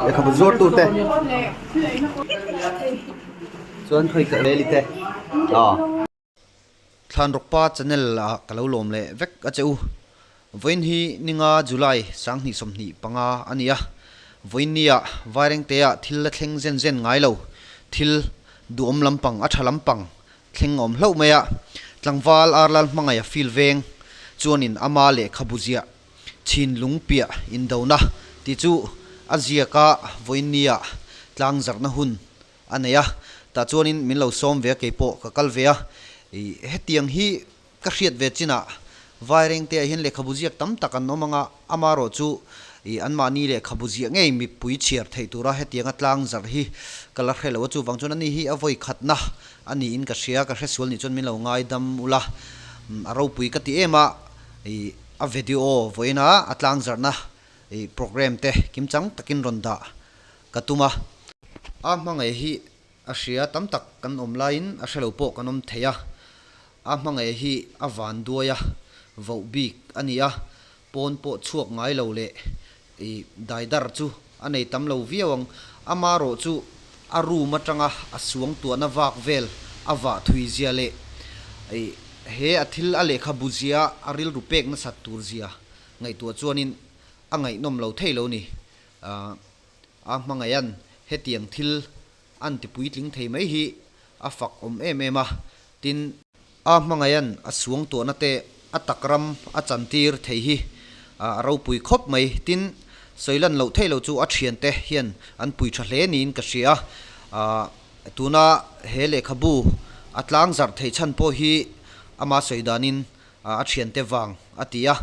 Lehkhabu zuar tur te chuan khawi ka rel te aw. Thlanrawkpa channel ah ka lo lawm leh vek a che u. Vawiin hi ninga July 2025 a ni a. Vawiin nia Vairengte ah thil la thleng zen zen ngai lo thil duhawm lampang a tha lampang Thleng awm hlauh mai a, tlangval Arlal hmangaih a feel veng chuanin ama lehkhabu ziah chhin lung piah indona tih chu a ziak a, vawiinnia tlang zarhna hun a nei a, tah chuanin min lo sawm ve a, keipawh ka kal ve a, ih hetiang hi ka hriat ve chinah Vairengte ah hian lehkhabu ziak tam tak an awm ang a, amarawh chu ih anmahni lehkhabu ziah ngei mipui chhiar theih tura hetianga tlang zarh hi ka la hre lo a, chuvang chuan ani hi a vawi khatna a niin ka hria, ka hresual nih chuan min lo ngaidam ula, a ropui ka ti em a, ih a video vawiina a tlang zarhna ih program te kimchang takin rawn dah ka tum a. A hmangaih hi a hria tam tak kan awm laiin a hrelo pawh kan awm thei a, a hmangaih hi a van duai a, voh bik a ni a, pawn pawh chhuak ngai lo leh ih daidar chu a nei tam lo viau ang, amarawh chu a room atanga a suang tuahna vak vel a vah thui zia leh ih he a thil a lehkhabu zia a rilru pek nasat tur zia ngaihtuah chuanin a ngaihnawm lo thei lo ni. A hmangaihan hetiang thil an ti puitling thei mai hi a fak awm em em a, tin, a hmangaihan a suang tuahna te a tak ram a chantir thei hi a ropui khawp mai, tin, sawi lan loh theih loh chu a thiante hian an pui tha hle niin ka hria a, tuna he lehkhabu a tlang zarh theih chhan pawh hi ama sawi danin a thiante vang a ti a,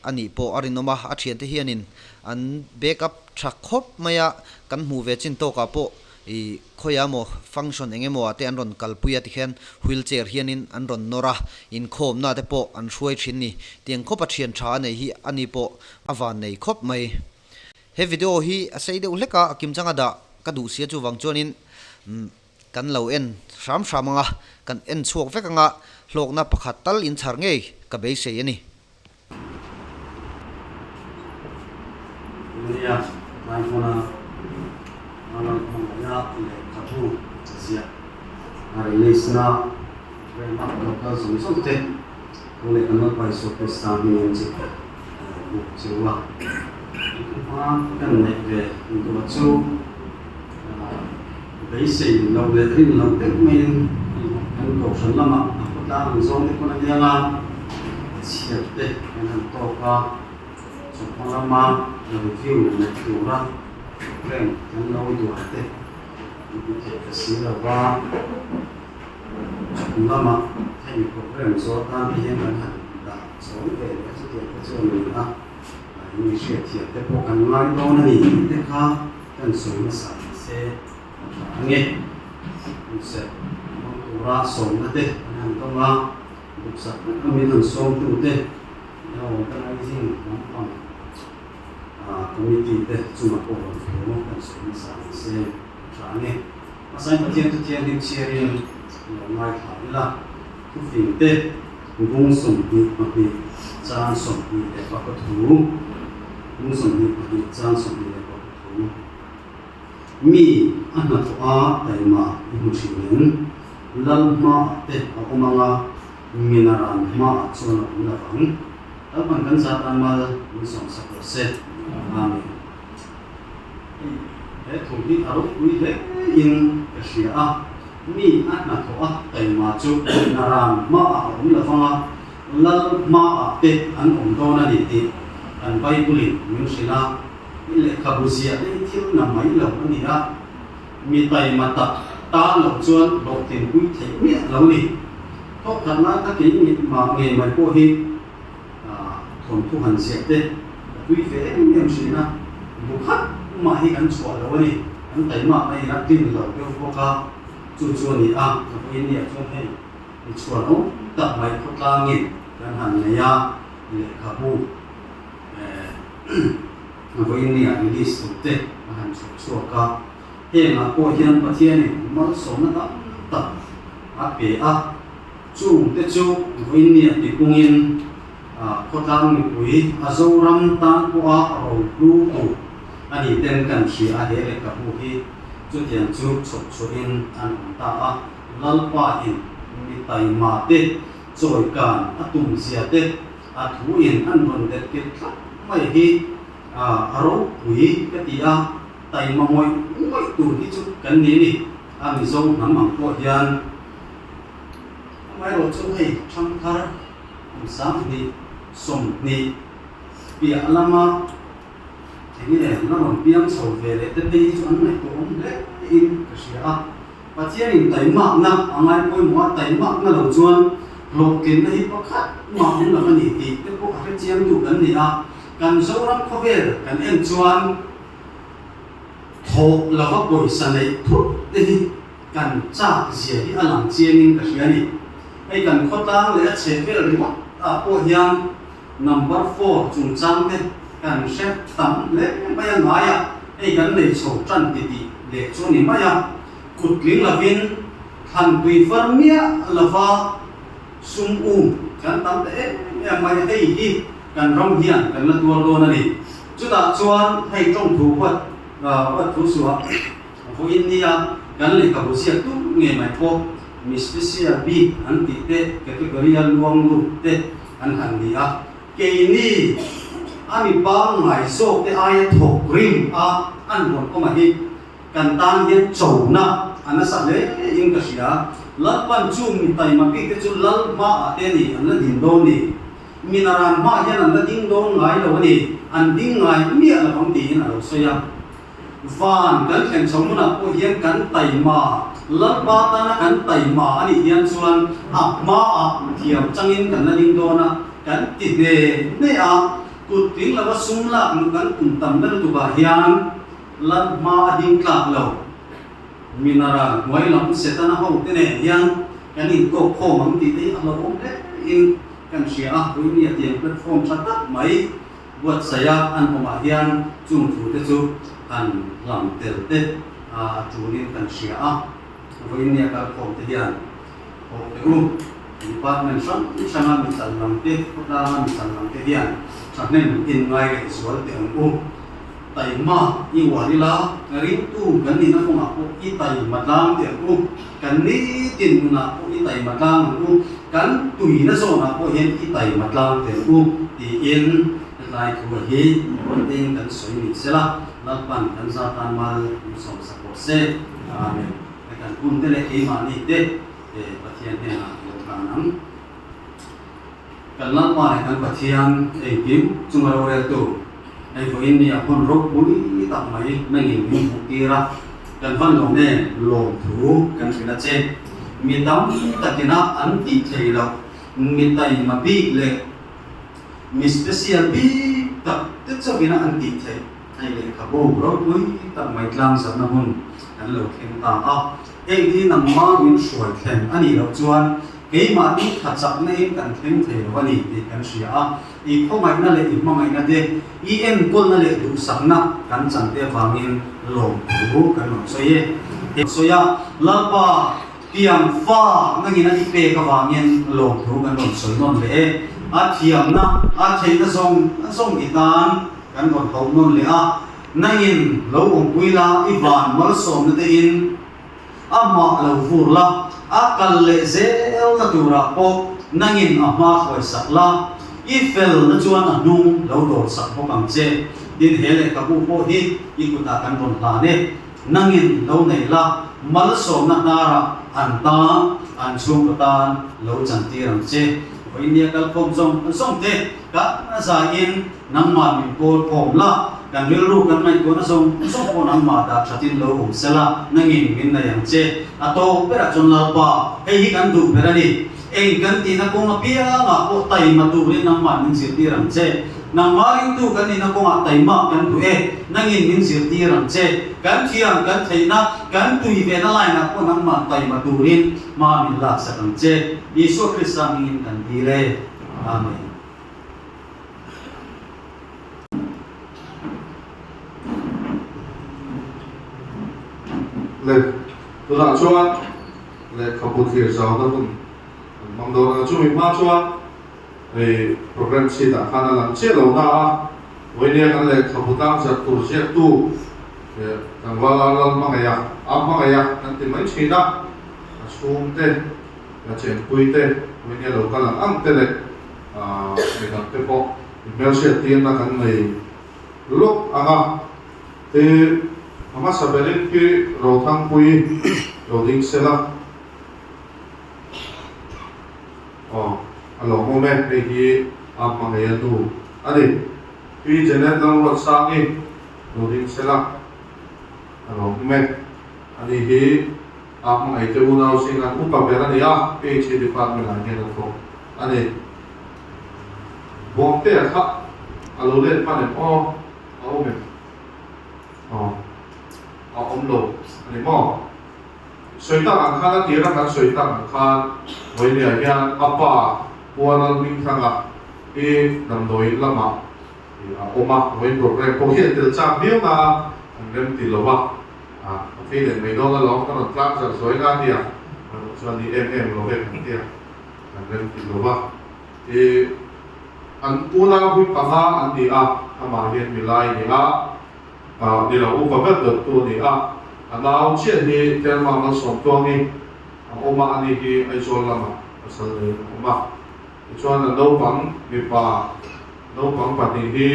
a nih pawh a rinawm a, a thiante hianin an back up tha khawp mai a, kan hmuh ve chin tawkah pawh ih khawiah emaw function eng emaw ah te an rawn kalpui a tikhian wheel chair hianin an rawn nawr a, inkhawmna te pawh an hruai thin ni, tiang khawp a thian tha a nei hi a ni pawh a van nei khawp mai. He video hi a sei deuh hlek a, a kimchanga dah ka duh sia chuvang chuanin Kan lo en hram hram anga, kan en chhuak vek anga hlawkna pakhat tal in chhar ngei ka beisei a ni. Nia, tlai hmuna a lan hmangaihna lehkhabu ziah a release na rema local zawng zawng te thu leh kan Lalpa Isua Krista hmingin chi a lo buk cheu a. Hma kan neih ve duh chu. Beisei loh leh rin loh deuh maiin kan kohhran lamah a khawtlang ang zawng te pawn a nia nga, chhiat te kan han tawk a, chawhma lama review neih tura program kan lo duan te an ti theih ta si lo va, chawhma lamah hemi program zawh atan te hian kan han dah chhawng ve leh a chutiang te chu a ni a, mi hriatthiam te pawh kan ngai dawn a ni tih te kha. Kan sawi hmasa ni se a tha ang e. Hmuhserh hmang tura sawmna te an han dawng a, duhsak tak a min han sawmtu te leh organizing lampang committee te chungah pawh rawn thu kan sawi hmasa ni se a tha ang e. Hmasain Pathian thu thianghlim chhiarin lo ngaithla ila, thufing te bung 22 chang 24 thu, bung 22 chang 24. Thu. Mi a hnathawh a taima i hmu thin em? Lal hmaah te a awm ang a, minaran hmaah chuan a awm lo vang. Lalpan kan zat a mal min sawmsak rawh se. Amen. Hei he thu hi a ropui hle in ka hria a, mi a hnathawh a taima chu minaran hmaah a awm lo vang a, Lal hmaah te an awm dawn a ni tih kan Bible-in min hrilh a. I lehkhabu ziah te hi thil na mai lo a ni a, mi taima tak tan loh chuan hlawhtlinpui theih miah lo ni. Thawk khat lai kha kei mah ngei mai pawh hi thawnthu han ziah te ka tui ve em em thin a, bu khat mah hi kan chhuah lo a ni, kan taima a in a tlin lo deuh bawk a, chu chu a ni a, ka vawiin ni ah chuan hei mi chhuan awm tak mai khawtlangin kan han nei a, lehkhabu. Vawiin nia release tur te a han chhawp chhuak a, hengah pawh hian Pathianin malsawmna tam tak a pe a, chung te chu vawiin nia tipungin khawtlang mipui a Zoram tan pawha rohlu tur a ni ten kan hria a, he lehkhabu hi chutiang chu chhawp chhuahin an awm ta a, Lalpa in mi taima te chawikan a tum zia te a thu in an rawn delh kilh tlat mai hi a ropui ka ti a, taima ngawih ngawih tur hi chu kan ni a ni, a Mizo hnam ang pawh hian. Amaherawh chu hei thangthar kum 2020 piah lama eng nge la rawn piang chho ve leh te phei hi chu an ngaihtuah awm hle in ka hria a. Pathianin taimakna a ngai pawimawh a, taimakna lo chuan hlawhtlinna hi pakhat mah awm lo a ni tih te pawh a hrechiangtu kan ni a. Kan Zoram khawvel kan en chuan thawh lova pawisa neih thut te hi Kan chak zia hi a lang chiangin ka hria a ni. Hei kan khawtlang leh a chhe vel ringawt ah pawh hian number four chungchang te kan hre tam hle mai a, ngaiah hei kan nei chho tan ti tih leh chu a ni mai a. Kut tling lovin thlan tui far miah lova sum um kan tam ta em em mai a, hei hi kan ram hian kan la tuar dawn a ni. Chutah chuan hei tawngthu huat huat thu suah. Vawiin nia kan lehkhabu ziak tum ngei mai pawh mi special bik an tih te, category a luang lut te an han ni a. Keini a mi pangngai zawk te aia thawk rim a an rawn awm a hi kan tan hian chona a nasa hle in ka hria. Lalpan chu mi taima bik te chu lal hmaah te ni an la din dawn ni. Minaran hmaah hian an la ding dawn ngai lo a ni, an ding ngai miah lovang tiin a lo sawi a. Van kan thlen chho hmunah pawh hian kan taima, Lalpa tana kan taima a nih hian chuan a hmaah thiam changin kan la ding dawn a, kan ti hne hne a, kut tling lova sum lak luh kan tum tam na lutukah hian Lal hma a ding tlak lo. Mineral hnuai lam Setana ho te nen hian kan inkawp khawm ang tih te hi a hlauhawm hle in kan hria a, Puinia tiang platform tha tak mai Buatsaiha an awmah hian chung thute chu han hlam tel te a tulin kan hria a, vawiin nia kalkhawm te hian haw teh u. Department hrang hranga mi challang te, khawtlanga mi challang te hian thahnem inngai leh zual teh ang u. Taima i uar ila, ringtu kan nihna kawngah pawh i taima tlang teh ang u. Kan nitin nunah pawh i taima tlang ang u. Kan tuina zawnah pawh hian i taima tlang teh ang u tiin hetlai thu hi rawn kan sawi ni sela, Lalpan kan za tan mal min sawm sak rawh se. Amen. Kan hun te leh keimahni te Pathian hnenah lo tlan ang. Kan Lalpa leh kan Pathian engkim chunga roreltu, hei vawiin ni a hun ropui tak mai nangin min hmuh tir a, kan van lo nge lawmthu kan hrilh a che. Mi tam takina an tih thei loh, mi taima bik leh mi special bik tak te chauhina an tih theih hei lehkhabu ropui tak mai tlangzarhna hun kan lo thleng ta a. Heng hi nangmah min hruai thlen a nih loh chuan keimahni tha chakna in kan thleng thei lo a ni tih kan hria a. I khawngaihna leh i hmangaihna te, i enkawlna leh duhsakna kan chan te avangin lawmthu kan rawn sawi e. He sawi a, Lalpa, tiang fa nangin a i pek avangin lawmthu kan rawn sawi nawn leh e. A thiamna, a theihna zawng zawng i tan kan rawn hauh nawn leh a. Nangin lo awmpui la, i van malsawmna te in amah lo vur la, a kal leh zelna turah pawh nangin a hma hruai sak la, i felna chuan a hnung lo dawl sak bawk ang che. Tin, he lehkhabu pawh hi i kutah kan rawn hlan e. Nangin lo nei la, malsawmna hnarah an tan, an chhungkaw tan lo chantir ang che. Vawinia kalkhawm zawng zawng te kan zaiin Nangmah min pawl khawm la, kan rilru kan ngaihtuahna zawng zawng pawh nangmah dah thatin lo awm sela, nangin min nei ang che. A tawk berah chuan Lalpa, hei hi kan duh ber a ni. Eng kan tihna kawng apiangah pawh taima turin nangmah min zirtir ang che. Nangmah ringtu kan nihna kawngah taima kan duh e, nangin min zirtir ang che. Kan thiam, kan theihna, kan tui vena line-ah pawh nangmah taima turin hma min laksak ang che. Isua Krista hmingin kan dil e. Amen. Le, tunah chuan lehkhabu thlir zauna hun kan hmang dawn a, chumi hma chuan Hei program sheet ah khan a lang chiah lo na a, vawinia kan lehkhabu tlang zarh tur ziaktu tlangval a lal hmangaih a, a hmangaih a kan ti mai thin a, a chhungte, a chenpui te, vawinia lo kal ang ang te leh midang te pawh inhmelhriat tirna kan nei lawk ang a. Hi a hmasa berin khi Rothangpuii lo ding sela. Aw, a lawmawm e, hei hi a hmangaih a nu a ni. Pi Janet Lalruatsangi lo ding se la, a lawmawm e. Ani hi a hmangaih te unau zingan upa ber a ni a, PHE department ah hian a thawk a ni. Buangtea kha a lo let hman em aw, a awm em? Aw, a awm lo a ni maw? Sawi tak ang khan a tir a kan sawi tak ang khan Vawinia hian a pa Puaral Hmingthanga hi damdawi lamah a awm a, vawiin program pawh hi a tel chak viau na a, an rem ti lo va, a phei leh mai dawn alawm ka rawn tlang zarh zuai nga tia erawh chuan ni em em lo ve kan tia kan rem ti lo va, i an unau hi panga an ni a, amah hian milai ni a. Ni lo upa ber dawttu a ni a, a nau chiah hi Thelma Malsawmtluangi a awm a, ani hi Aizawl lamah pasal neiin a awm a. Tichuan a naupang mipa naupang pahnih hi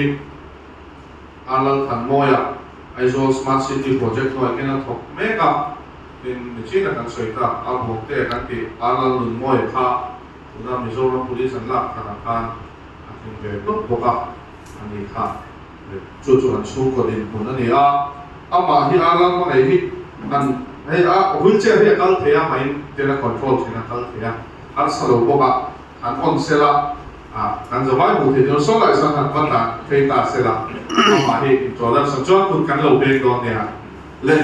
Arlalthanmawia Aizawl Smart City Project hnuaiah hian a thawk mek a, tin nichin a kan sawi tak a Buangtea kan tih Arlalnunmawia kha tuna Mizoram Police an lak thanah khan a tling ve tawp bawk a, ani kha. Chu chu an chhungkaw dinhmun a ni a, amah hi a ram hmangaih hi an hei a wheelchair hi a kal thei a, mahin ten a control thin a kal thei a, harsa lo bawk a, han on sela ah kan zavai hmuh theih dawn saw lai sawn han va tlan phei ta sela amah hi introduction chuan kut kan lo beng dawn nia le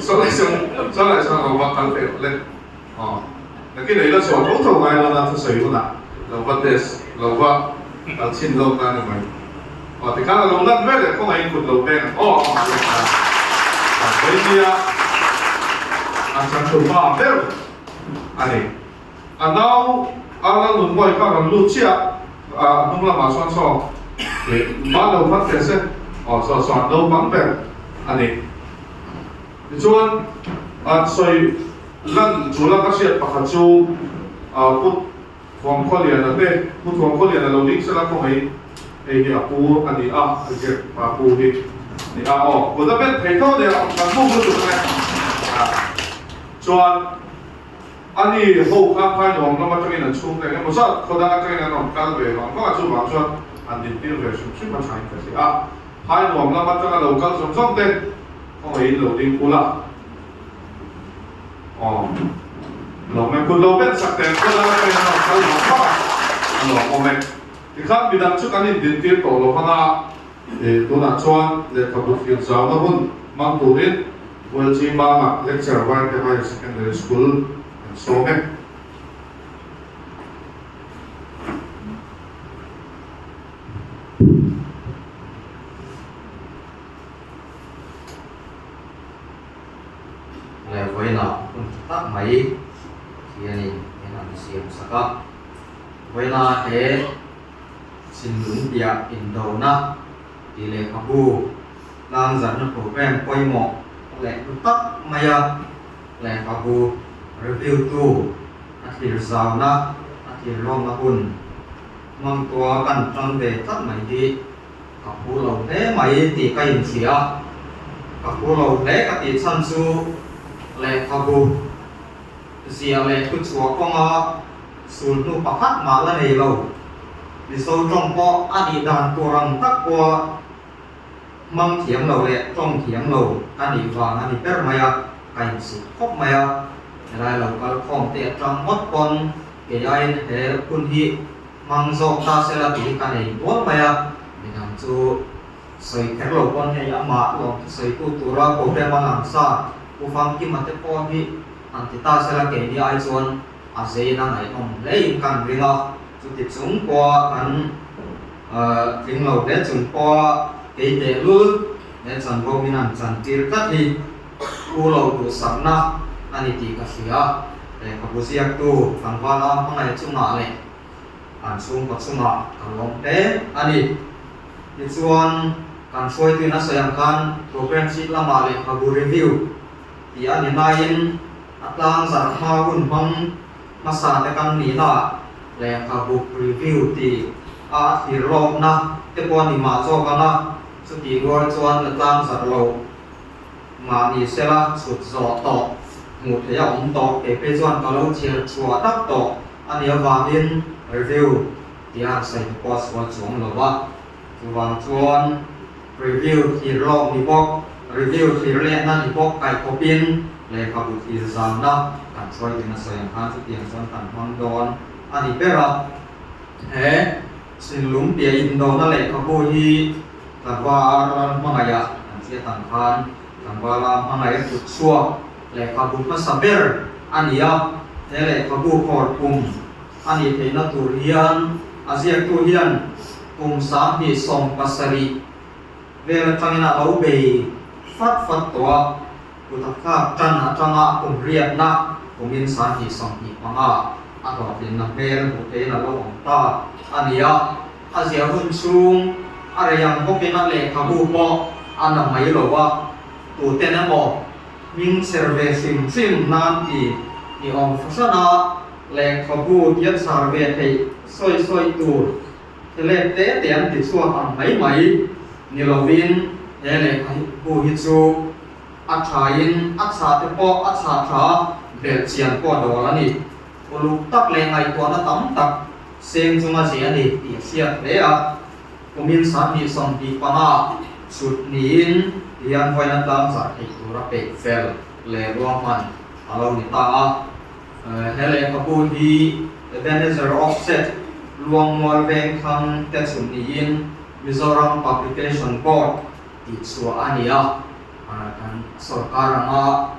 saw lai sawn saw lai sawn lo va kal phei rawh le aw nakin ei la chhuah tho tho ngai dawn a thusawi hunah lo va test lo va kal chhin lawk na ni mai. Aw tikhan a lo lan ve leh khawngaihin kut lo peng ang aw amah leh kha a vawinia a changtupa ber a ni. A nau a la nun mawi kha rawn lut chiah a hnung lamah chuan saw ih ban lo phat teh se aw saw saw an naupang ber a ni. Tichuan an sawi lan tul a ka hriat pakhat chu put Thuamkhawliana te, Pu Thuamkhawliana lo ding sela khawngaih hei hi a pu a ni a, a ziak pa pu hi a ni a aw, kut a bet thei tho nia kan hmuh lutuk ang e. Chuan ani ho khan phai nuam lam atangin an chhung te eng emaw zat khaw dang atangin an rawn kal ve vang vang a, chuvang chuan an dintir ve hrim hrim a thain ka hria a, phai nuam lam atanga lo kal zawng zawng te khawngaihin lo ding ula. Aw, lo mai kut lo ben sak teh khaw lama train a rawn kal vang vang a, a nuam awm e. Tikhan midang chu kan indintir tawh lo vang a, ih tunah chuan lehkhabu thlir zauna hun hmang turin ULG Mama Lecture Vairte Higher Secondary School kan sawm e. Leh vawiinah hun tha tak mai Pathianin min han siam sak a. Vawiina he Chhinlung piah indona tih lehkhabu tlangzarhna program pawimawh leh hlu tak maia lehkhabu review tu a thlir zauna a thlir lawmna hun hmang tua kan tang ve tlat mai hi Ka phu lo hle mai tih ka inchhia a, ka phu lo hle ka tih chhan chu lehkhabu ziah leh thuchhuah kawnga sul hnu pakhat mah la nei lo. Mizo tawng pawh a nih dan tur ang tak pawha hmang thiam lo leh tawng thiam lo ka nih vang a ni ber mai a, ka insut khawp mai a, helai lo kal khawm te atang ngawt pawn kei aiin he hun hi Hmang zawk ta sela tih hi ka nei nual mai a, midang chu sawi kher lo pawn hei amah lawm thusawitu tura program a lang sa Pu Famkima te pawh hi han ti ta sela keini ai chuan a zeiin a ngaihnawm hlein kan ring a, chuti chung pawha kan tling lo hle chung pawha kei tehlul he chanvo min han chantir tlat hi Pu lo duhsakna a ni tih ka hria. Lehkhabu ziaktu tlangvala hmangaih chungah leh. An chhungkaw chungah ka lawm hle a ni. Tichuan, kan hruaituin a sawi ang khan program sheet lamah lehkhabu review tih a ni laiin a tlang zarh hma hun hmang hmasa te kan nihnaah lehkhabu review tih a a thlir lawkna te pawh a ni mah zawk ang a, chutih rual chuan la tlang zarh lo mah ni sela chhut zawh tawh hmuh theih a awm tawh kei phei chuan ka lo chhiar chhuah tak tawh a nih avangin review tia an sawi te pawh a sual chuang lo va, chuvang chuan review thlir lawk ni bawk, review thlir lehna ni bawk kaihkawpin lehkhabu thlir zalna kan hruai ding a sawi ang khan chutiang chuan kan hmang dawn a ni ber a. He Sinlung piah indona lehkhabu hi Tlangval ram hmangaihah kan hriat ang khan Tlangvala hmangaih a kut chhuak lehkhabu hmasa ber a ni a, he lehkhabu khawr kum a nih theihna tur hian a ziaktu hian kum 2017 vel atangin a lo bei fat fat tawh a, kuthakthlak tan atanga a kum riatna kumin 2025 a hlawhtlinna hmel hmuh theihin a lo awm ta a ni a, a ziah hun chhung a rei ang bawkin a lehkhabu pawh a na mai lo a, tuten emaw hming chher ve hrim hrim nan ti ni awm fahran a. Lehkhabu hian chhar ve theih sawi sawi tur thelep te te an ti chhuak ang mai mai ni lovin he lehkhabu hi chu a thain a chhah te pawh a chhah tha belh chian pawh a dawl a ni. Uluk tak leh ngaihtuahna tam tak seng chunga zia a ni tih a hriat hle a. Kumin 2025 chhut niin tihian vawiin a tlangzarh theih tura peih fel leh ruahman a lo ni ta a. He lehkhabu hi Ebenezer Offset Luangmual Vengthlang te chhun niin Mizoram Publication Board tih chhuah a ni a, kan sorkar anga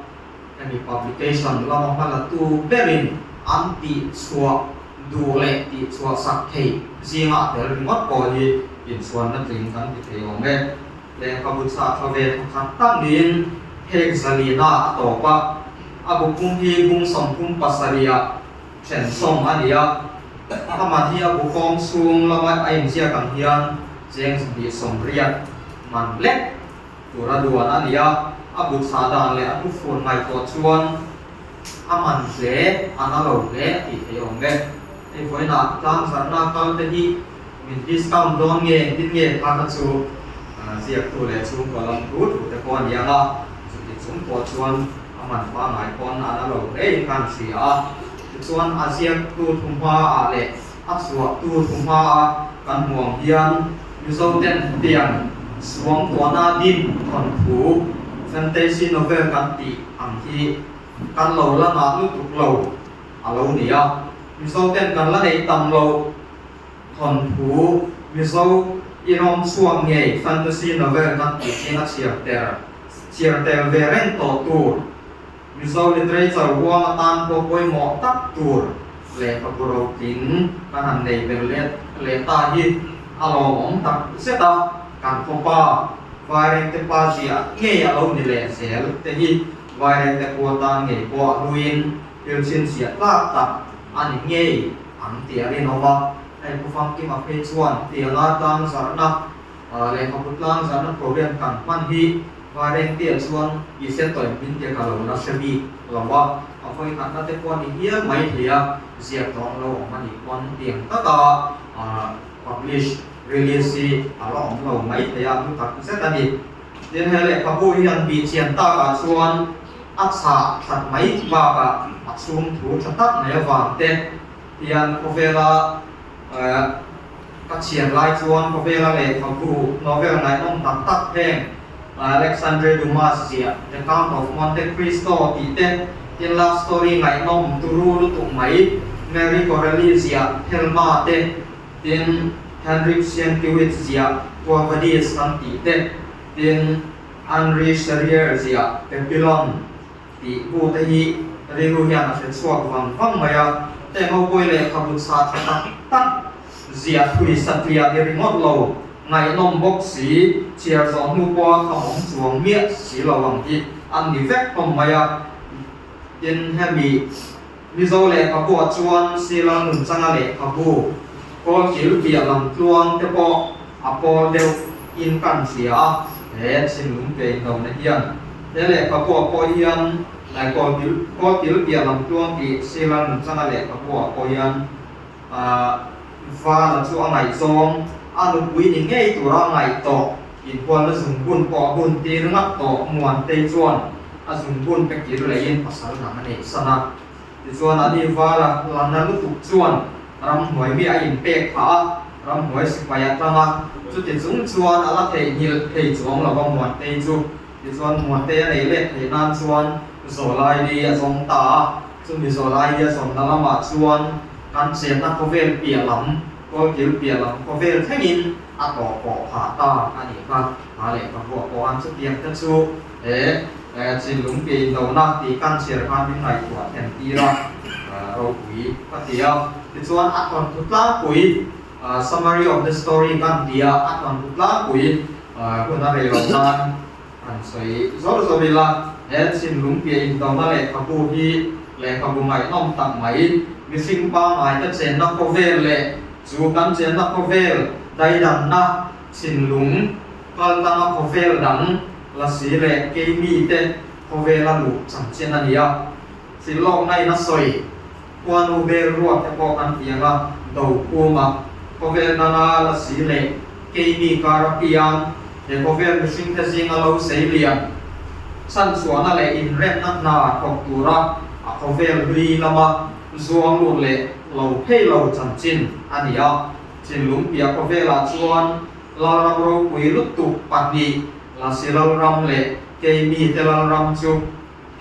hemi publication lama hmalatu berin an tih chhuah duh leh tih chhuah sak thei zinga a tel ringawt pawh hi inchhuanna tling kan ti thei awm e. Lehkhabu chhah tha ve thawkhat tak niin phek zalina a tawp a, a bu pum hi bung 37 ah then sawm a ni a, amah hi a bu kawng chhung lama a inziak ang hian cheng 280 man lek tura duan a ni a, a bu chhah dan leh a thufun ngaihtuah chuan a man hle, a na lo hle tih theih awm e. Hei vawiinah tlangzarhna kal te hi min discount dawn nge engtin nge kha kha chu ziaktu leh chhungkaw lam thu thu te pawh a ni ang a, chuti chung pawh chuan a man pangngai pawn a na lo hle in khan hria a, tichuan a ziaktu thu hmaah leh a chhuahtu thu hmaa kan hmu ang hian Mizo ten hetiang suang tuahna din thawnthu fantasy novel kan tih ang hi kan lo la ngah lutuk lo a lo ni a, Mizo ten kan la neih tam loh thawnthu Mizo irawm chhuak ngei fantasy novel kan tih chin a chhiar ter chhiar tel ve reng tawh tur Mizo literature huang atan pawh pawimawh tak tur lehkhabu rotling kan han nei ber leh leh ta hi a lawmawm tak zet a, kan khawpa Vairengte pa ziah ngei a lo ni leh zel te hi Vairengte khua tan ngei pawh a hluin thil chhinchhiah tlak tak a ni ngei ang tih a rinawm a, hei Pu Famkima phei chuan tianga tlangzarhna lehkhabu tlangzarhna program kan hman hi Vairengtea chuan i hre tawih min tia ka lo la hre bik lo a, a vawi khatna te pawh a ni hial mai thei a, ziak dawn lo awm a nih pawn tiang taka publish, release hi a la awm lo mai thei a, hlu tak zet a ni. Tin, he lehkhabu hi han bih chian takah chuan a chhah that mai bakah a chhung thu tha tak mai avang te hian khawvela ka chhiar lai chuan khawvela lehkhabu novel ngaihnawm tak tak heng Alexandre Dumas ziah The Count of Monte Cristo tih te, tin love story ngaihnawm turu lutuk mai Marie Corelli ziah Thelma te, Tin, Henryk Sienkiewicz ziah Quo Vadis kan tih te, tin, Henri Charrier ziah Papillon tih bu te hi rilru hian a hre chhuak vang vang mai a. Heng ho pawi lehkhabu chhah tha tak tak ziah thui satliah ni ringawt lo, ngaihnawm bawk si, chhiar zawh hnu pawha khamawm chuang miah si lo ang hi an ni vek hlawm mai a. Tin, hemi. Mizo lehkhabuah chuan Sila Nunchanga lehkhabu Kawlkil piah lam tluang te pawh a pawl deuh in kan hria a, he chhinlung pe indona hian he lehkhabu ah pawh hian Kawlkil Kawlkil piah lam tluang tih Sila nunchanga lehkhabu ah pawh hian Vala chu a ngaihzawng, a nupui ni ngei tura a ngaih tawh, inhualna zungbun pawh a bun tir ngat tawh Muantei chuan a zungbun pe kir leiin pasal dang a neih san a. Tichuan a ni Vala lana lutuk chuan ramhnuai mi a inpek phah a, ramhnuai sipai a tlang a, chuti chung chuan a la theihnghilh thei chuang lo va Muantei chu. Tichuan Muantei a nei let theih nan chuan Zawlaidi a zawng ta a, chumi Zawlaidi a zawnna lamah chuan kan chenna khawvel piah lam, kawlkil piah lam khawvel thlengin a tawh pawh phah ta a nih kha. Hma leh ka vuah pawh an chutiang te chu he chinlung piah indona tih kan chhiar khan min ngaihtuah thlen tir a, ropui ka ti a. Tichuan a thawnthu tlangpui summary of the story kan ti a, a thawnthu tlangpui hun a rei loh nan Han sawi zawr zawr ila, he Chhinlung piah indona lehkhabu hi lehkhabu ngaihnawm tak mai, mihring pangngaite chenna khawvel leh chu kan chenna khawvel daidanna Chhinlung kaltanga khawvel dang lasi leh keimite khawvela luh chanchin a ni a. Thilawkna in a sawi, khuanu bel ruat te pawh kan ti ang a, do khuma khawvel danga lasi leh keimi kara piang he khawvel mihring te zinga lo sei lian chhanchhuahna leh inremna hna thawk tura a khawvel hlui lama zuang lut leh lo phei lo chanchin a ni a. Thinlung piah khawvelah chuan Lalram ropui lutuk pahnih, Lasi Lalram leh keimi te Lalram chu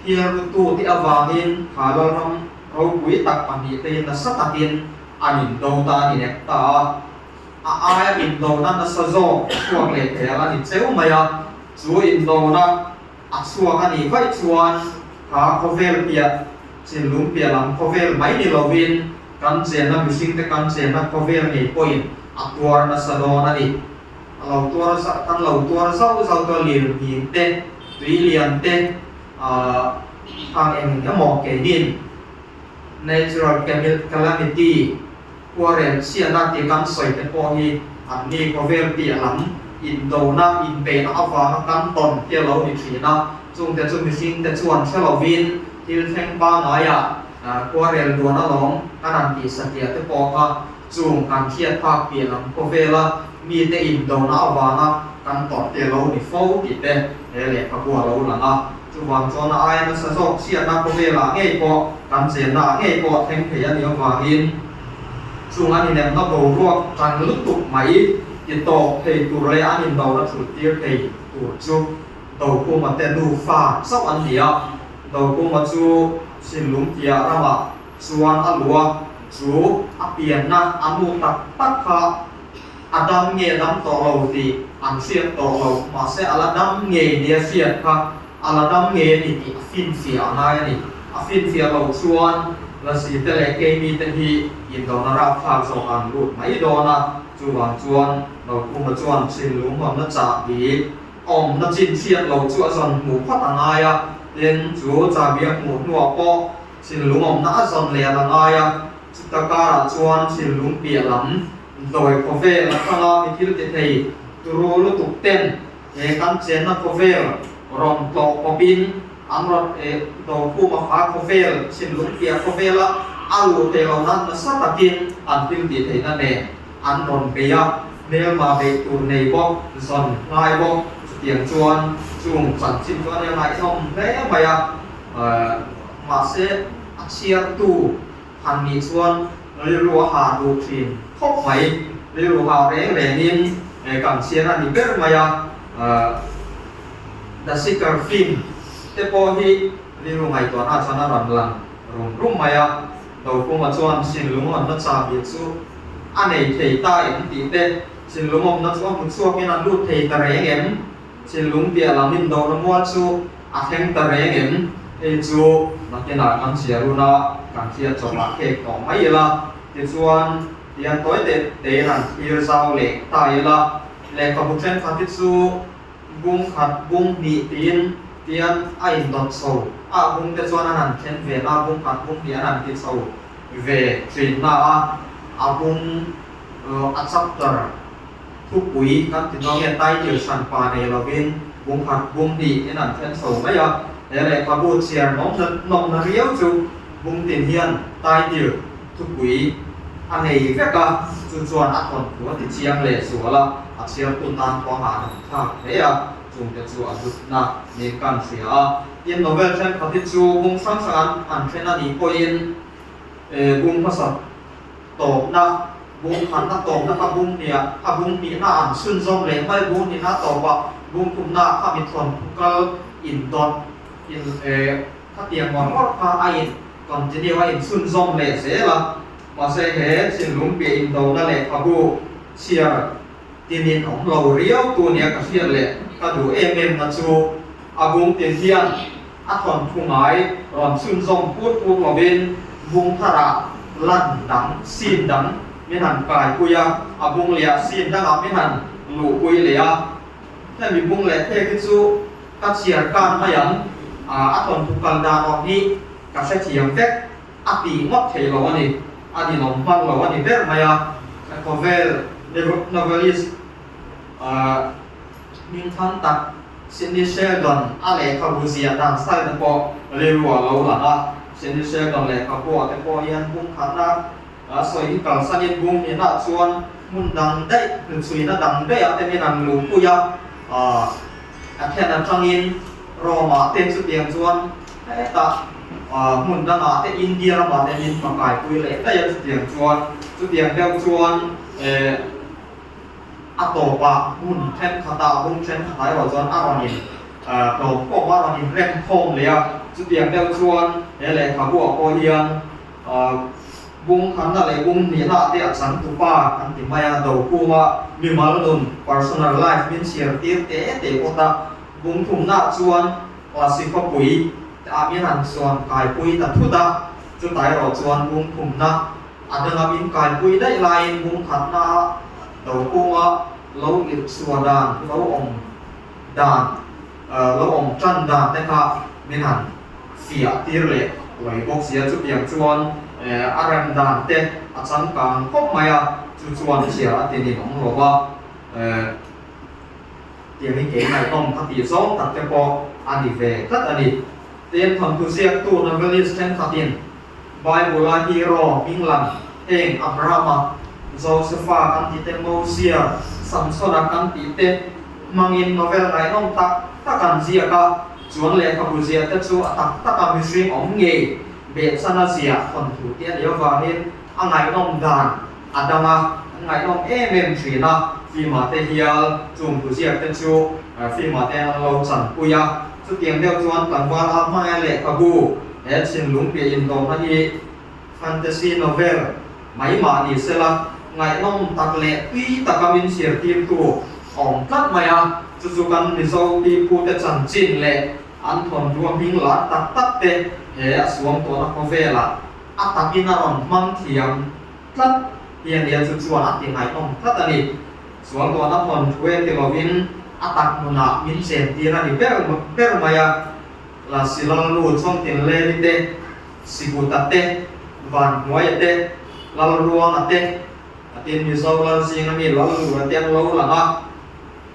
Thiartu te avangin kha Lalram ropui tak pahnihte nasa takin an indo ta a ni nek ta a. A aia indona nasa zawk chhuak leh thei a la ni cheu mai a, chu indona a chhuak a nih vaih chuan kha khawvel piah, thinlung piah lam khawvel mai ni lovin kan chenna mihringte kan chenna khawvel ngei pawhin a tuar nasa dawn a ni. A lo tuar zauh, kan lo tuar zauh zauh chuan lirnghing te, tui lian te, ahh khang eng emaw keinin natural calamity, khuarel chhiatna tih kan sawi te pawh hi an ni khawvel piah lam indona, inbeihna avanga kan tawn te a lo ni thin a, chungte chu mihring te chuan hre lovin thil thleng pangaiah khuarel duan alawm kan han tih satliah te pawh kha Chung kan hriat phak piah lam khawvela mite indona avanga kan tawrh te lo ni fo tih te he lehkhabu a lo lang a. Chuvang chuan a aia nasa zawk chhiatna khawvelah ngei pawh kan chenna ah ngei pawh thleng thei a nih avangin chung an inemna boruak tan lutuk mai ti tawk thei tur leh an indona thulh tir thei tur chu Dokhuma te nufa chauh an ni a. Dokhuma chu Chhinlung piah ramah Chuan a lua chu a pianna a nu tak tak kha a dam nge dam tawh lo tih an hriat tawh lo, mahse a la dam ngei nia hriat kha a la dam ngei a ni tih a finfiah a ngai a ni. A finfiah loh chuan Lasi te leh Keimi te hi indona rapthlak zawk an lut mai dawn a, chuvang chuan Nokhuma chuan Chhinlung hawnna chahbi awmna chin hriat loh chu a zawn hmuh phawt a ngai a, tin chu chahbi a hmuh hnuah pawh Thinlung awmna a zawn leh a la ngai a, chuta karah chuan thinlung piah lam dawi khawvel atanga mi thil ti thei turu lutuk ten he kan chenna khawvel rawn tlawh pawpin an rawn do khum a kha khawvel thinlung piah khawvela a luh theih loh nan nasa takin an thil tih theihna nen an rawn bei a, hmelma beih tur nei bawk zawn ngai bawk chutiang chuan chung chanchin chu a nia ngaihnawm hle mai a. Mahse, a chhiartu han nih chuan rilru a hah duh thin khawp mai. Rilru hah reng rengin kan chhiar a ni ber mai a. The Seeker film te pawh hi rilru ngaihtuahna chuan a rawn lang rum rum mai a. Dokhuma chuan Sinlungawmna chahbi chu a nei thei ta em tih te, Sinlungawmna chu a hmu chhuakin a lut thei ta reng em? Thinlung piah lam indona mual chu a thleng ta reng em? Hei chu nakinah kan chhiar hun a, kan hriat chawpah khek tawh mai ila. Tichuan, tiang tawi te tein an thlir zau leh ta ila. Lehkhabu thenkhat hi chu bung khat, bung hnih tiin tiang a indawt chho a, bung te chuan an han then ve na, bung khat, bung hnih an han ti chho ve thin na a, a bung. a chapter thupui kan ti dawn nge title hran pa nei lovin bung khat bung hnih in an then chho mai a, he lehkhabu chhiar nawmna riau chu bung tin hian title thupui a nei vek a, chu chuan a thawnthu a ti chiang leh zual a, a chhiartu tan pawh a ngahhnawm thlak hle a, chungte chu a hlutna niin kan hria a. Tin, novel thenkhat hi chu bung hrang hrang an then a nih pawhin bung hmasa tawpna, bung khatna tawpna kha bung hniah a bung hnihna an chhunzawm leh mai, bung hnihna tawpah bung thumna kha mi thawnthu kal indawt in khatiang ngawr ngawr kha a in continue a inchhunzawm leh zel a, mahse he thinlung piah indona lehkhabu chhiar tinin awm lo riau tu nia ka hriat leh ka duh em em na chu a bung tin hian a thawnthu ngai rawn chhunzawm put put lovin bung tharah lan dang scene dang min han kaipui a, a bung leh ah scene dangah min han luhpui leh a, hemi bung leh phek hi chu ka chhiar kan mai ang, a thawnthu kal dan awm hi ka hrethiam vek a tih ngawt thei lo a ni, a ninawm hman lo a ni ber mai a, khawvel novelist hmingthang tak Sidney Sheldon a lehkhabu ziah dan style te pawh rilru a lo lang a, Sidney Sheldon lehkhabu ah te pawh hian bung khatna a sawi hi kalsanin bung hnihna chuan hmun dang daih hnuchhuina dang daih ah te min an luhpui a, a then atangin Rome-ah te chutiang chuan hetah hmun dangah te India ramah te min hmakaipui leh daih a chutiang chuan chutiang deuh chuan a tawpah hmun thenkhatah bung thenkhatah erawh chuan a rawn in hlawm khawm a rawn in rem khawm leh a chutiang deuh chuan he lehkhabu ah pawh hian Bung khanna leh bung hnihna te a changtupa kan ti mai a, Dokhuma mimal nun, personal life, min chhiar tir te te phawt a, bung thumna chuan Lasi khawpui ah min han chuan kaipui ta thut a, chutah erawh chuan bung thumna a danga min kaipui daih laiin bung khatna ah Dokhuma lo irh chhuah dan, lo awm dan, lo awm tan dan te kha min han fiah tir leh lawih bawk sia chutiang chuan a rem dan te a changkang khawp mai a chu chuan chhiar a ti nin awm lo va tiang hi kei ngaihnawm ka tih zawng tak te pawh a ni ve tlat a ni. Tin, thawnthu ziaktu novelist thenkhatin Bible-a hero hming lang heng Abrahama, Josefa kan tih te, Mosia, Samsona kan tih te hmangin novel ngaihnawm tak tak an ziak a, chuan lehkhabu ziah te chu a tak taka mihring awm ngei behchana ziah thawnthu te a nih avangin a ngaihnawm dan a dang a, an ngaihnawm em em thin a, film-ah te hial chung thu ziak te chu film-ah te an lo chanpui a, chutiang deuh chuan tlangval a hmangaih lehkhabu he thinlung piah indawmna hi fantasy novel mai mah ni sela ngaihnawm tak leh tui taka min chhiartirtu a awm tlat mai a, chu chu kan Mizo pipute chanchin leh an thawnthu a hming lar tak tak te he a suam tawhna khawvelah a takin a rawn hmang thiam tlat hi a nia, chu chuan a ti ngaihnawm tlat a ni. Suam tawhna thawnthu e ti lovin a tak hmunah min chentir a ni ber ber mai a, Lasi Lalnu Chawngtinleli te, Sikuta te, Vanhnuaia te, Lalruanga te, a tin Mizo lal zinga mi Lallura te an lo lang a,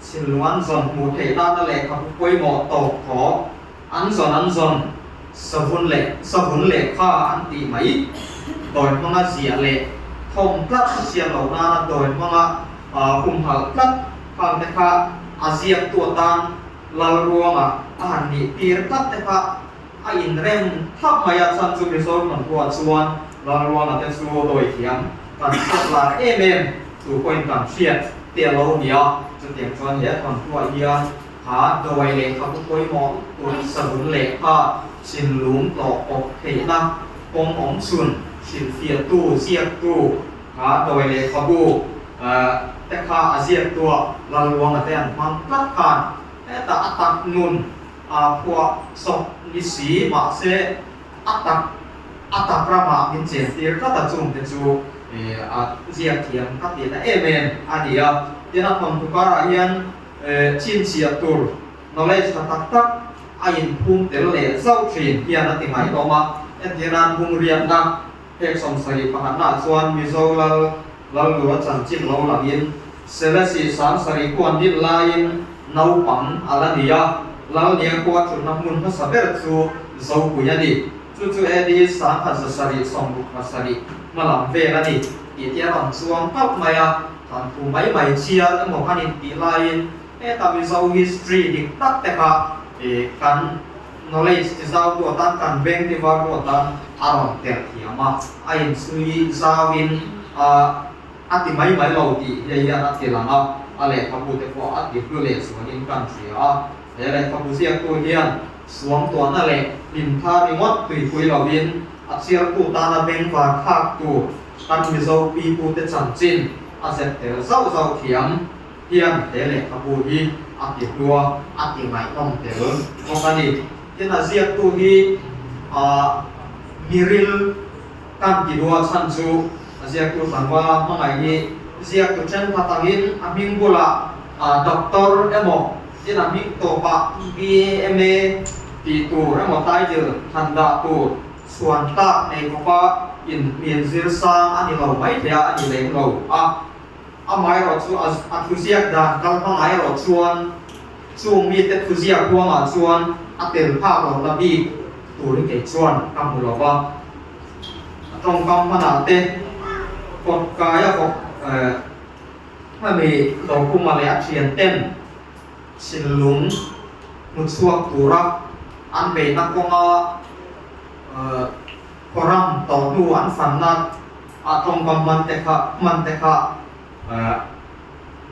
thinlung an zawn hmuh theih nana lehkhabu pawimawh tawp thaw an zawn an zawn savun leh savun lehkha an tih mai dawi hmanga ziah leh thawm tlat a chhiat loh nana dawi hmanga humhalh tlat khang te kha a ziaktu atan Lalruanga a han nih tir tlat te kha A inrem thlap mai a, chhan chu Mizo thawnthuah chuan Lalruanga te chu dawi thiam kan hriat lar em em tu pawhin kan hriat te a lo ni a, chutiang chuan he thawnthuah hian kha dawi lehkhabu pawimawh tur savun lehkha thinlung tlawh pawp theihna kawng awm chhun hrilhfiahtu ziaktu kha dawi lehkhabu te kha a ziaktuah Lalruanga te an hmang tlat khan hetah a tak nun A phuah sawk ni si, mahse a tak a tak ramah min chen tir tlat a, chungte chu a ziak thiam ka tihna em em a ni a. Tin, a thawnthu karah hian chhinchhiah tur knowledge tha tak tak a inphum tel leh zauh thin hian a ti ngaihnawm a. Entirnan, bung riatna hek 71 pakhatnaah chuan Mizo lal. Lalnura chanchin lo langin Selesih 7000 khuan din laiin naupang a la ni a, Lalnia khua thutna hmun hmasa ber chu Zopui a ni. Chu chu AD 1767 hma lam vel a ni tih te a rawn chuang tauh mai a, thanthu mai mai chhiar emaw kan intih laiin heta Mizo history dik tak te kha kan knowledge ti zau tu atan kan beng ti var tu atan a rawn tel thiam a, a inchhui zauin a A ti mai mai lo tih hei hian a ti lang a, a lehkhabu te pawh a ti hlu leh zualin kan hria a. He lehkhabu ziaktu hian suangtuahna leh hlimtha ringawt tuipui lovin a chhiartu tana bengvar thlak tur kan Mizo pipute chanchin a zep tel zauh zauh thiam hian he lehkhabu hi a ti hlu a, a ti ngaihnawm tel bawk a ni. Tin, a ziaktu hi miril Kan ti dua chhan chu a ziaktu tlangvala hmangaih hi ziaktu thenkhat angin a hming bulah Doctor emaw tin a hming tawpah BA, MA tih tur emaw title han dah tur chhuan tlak nei khawpa in hmel zir sang a ni lo mai thei a, a ni lem lo a. Amaherawh chu a thuziak dan kal hmangaih erawh chuan chung mite thuziak huangah chuan a tel phak lohna bik tur hi kei chuan ka hmu lo va. A tawngkam hmanah te kawt kai a vawk hemi Dokhuma leh a thian ten thinlung hmu chhuak tura an beihna kawnga khawram tawh hnu an fanna a tawngkam hman te kha hman te kha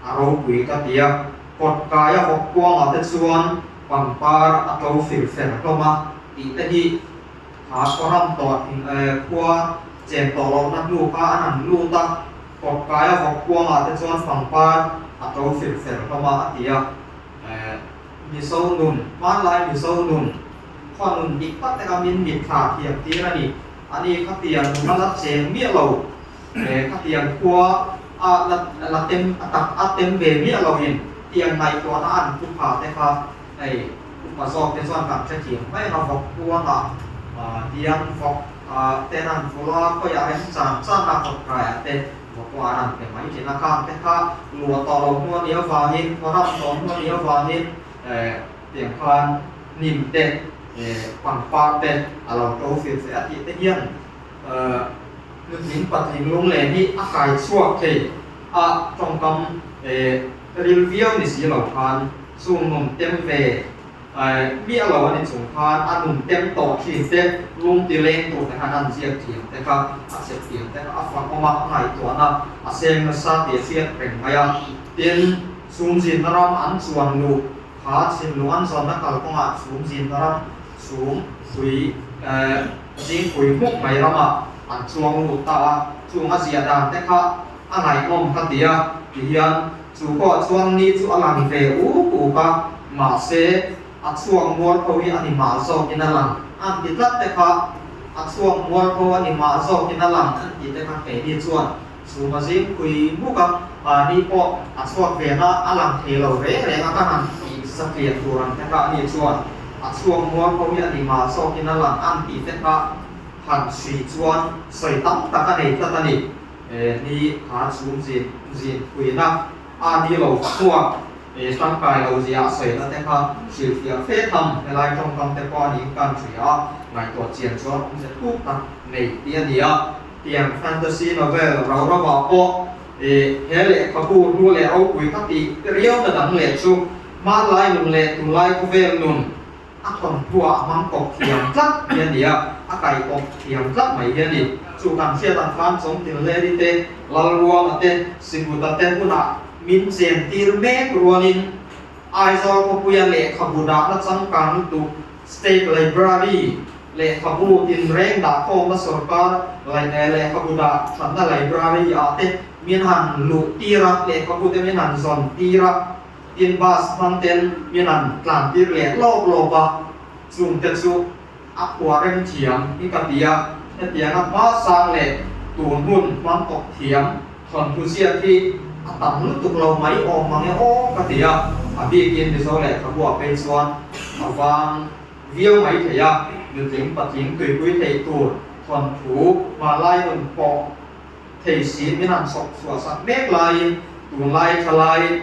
a ropui ka ti a. Kawt kai a vawk kuangah te chuan pangpar a to fir fer hlawm a tih te hi Kha kawram tawh khua chen tawh lohna hnu kha an han lut a, kawtkaia vawk kuangah te chuan pangpar a to fir fer hlawm a, a ti a. Mizo nun, hmanlai Mizo nun, khaw nun dik tak te kha min mitthla thiam tir a ni. Ani khatiang nun a la cheng miah lo, khatiang khua a la tem a tak a tem ve miah loin tiang ngaihtuahna an pu pha te kha Hei upa zawk te chuan kan hrethiam mai ang a, vawk kuangah hian vawk ten an vul a, khawiah rem chan chan a kawt kaiah te vawk pawh an han pe mai thin a, khang te kha luah tawh lo hnu a nih avangin, kawram tawh hnu a nih avangin tiang khan hnim te, pangpar te a lo to fir feh a tih te hian nutling patling lunglen hi a kai chhuak thei a, tawngkam ril viau ni si lo khan. Chung nun tem ve miah lo a ni chung khan a nun tem tawh thin te, lung ti leng tur te khan an ziak thiam te kha, a chep thiam te kha a fakawm a, a ngaihtuahna a seng nasa tih a hriat reng mai a. Tin, chhum zinna ram an chuan luh kha chhimlung an zawnna kalkawngah chhum zinna ram chhum pui zingpui hmuk mai ramah an chuang lut ta a, chung a ziah dan te kha a ngaihnawm ka ti a, tihian Chu pawh chuan ni chu a lang ve uk uk a, mahse, a chhuak mualpho hi a ni mah zawkin a lang an ti tlat te kha, a chhuak mualpho a ni mah zawkin a lang an tih te kha keini chuan chhuma zing phui muk a, mahni pawh a chhuak ve na a lang thei lo reng reng a ka han tih satliah tur ang te kha a ni chuan a chhuak mualpho hi a ni mah zawkin a lang an tih te kha han chhui chuan sawi tam tak a nei tlat a ni. Ni kha chhum zin zin puina a ni lo chhuak tangkai lo zia a sawina te kha hrilhfiah fe tham helai tawngkam te pawh a niin kan hria a, ngaihtuah chian chuan awmze thuk tak nei tih a ni a. Tiang fantasy novel rau rauah pawh he lehkhabu hnu leh ropui ka tih riauna dang leh chu hmanlai nun leh tunlai khawvel nun A thawmhnuah a hmang kawp thiam tlat hi a ni a, a kai kawp thiam tlat mai hi a ni. Chu kan hriat ang khan Chawngtinleli te, Lalruanga te, Sibuta te hunah min chen tir mek rualin Aizawl khawpuia lehkhabu dahna changkang lutuk State Library lehkhabu tinreng dahkhawmna sorkar lehkhabu dah thatna library ah te min han luh tir a, lehkhabu te min han zawn tir a. Tin bus hmang ten min an tlan tir leh lawp lawp a, chung te chu a khua rem thiam hi ka ti a, hetianga hma sang leh tun hun hmang tawp thiam thawnthu ziak hi a tam lutuk lo mai awm mang e aw ka ti a, a bikin Mizo lehkhabu ah phei chuan a vang viau mai thei a, nutling patling tuipui theih tur thawnthu hmanlai nun pawh. thei si min han chhawp chhuah sak mek laiin tunlai thalai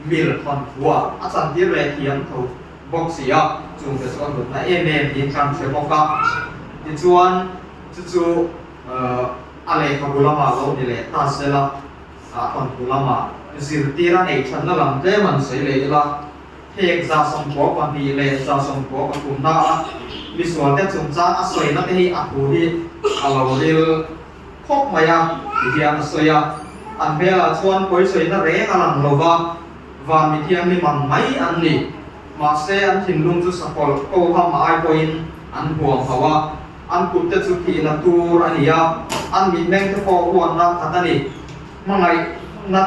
mil thawnthuah a chantir leh thiam tho bawk si a, chungte chu a hlutna em em niin kan hre bawk a. Tichuan chu chu a lehkhabu lamah lo ni leh ta sela, a thawnthu lamah zirtir a neih thatna lam tlem an sawi leh ila. Heng 92 leh 93 na a misualte chungchang a sawina te hi a thu hi a lo ril khawp mai a ti hian a sawi a. An hmelah chuan pawisawina reng a lang lo va, van mi thianghlim ang mai an ni. Mahse an thinlung chu sakawlh ko ham ai pawhin an huam hauh a, an kut te chu thihna tur a ni a, an mitmeng te pawh huatna khat a ni. Hmangaihna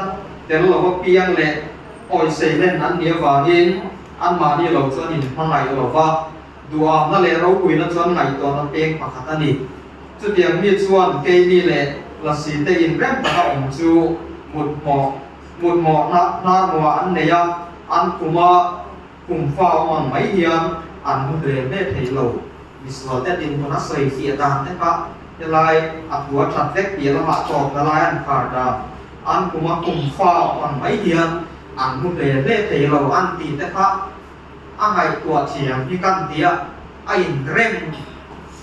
tel lova piang leh Awisei len an nih avangin anmahni lo chuan in hmangaih lo va, duhamna leh ropuina chuan ngaihtuahna peng pakhat a ni. Chutiang mi chuan keini leh lasi te inrem taka awm chu mutmawh mutmawhna hnarmuah an nei a, an kuma kum fa awm ang mai hian an hmu hle hle thei lo. Misual te dinhmun a sawi fiah dan te kha helai a thu a that vek piah lamah tawpna lai an khar dan. An kuma kum fa awm ang mai hian an hmu hle hle thei lo an tih te kha a ngaihtuah thiam hi kan ti a, a inrem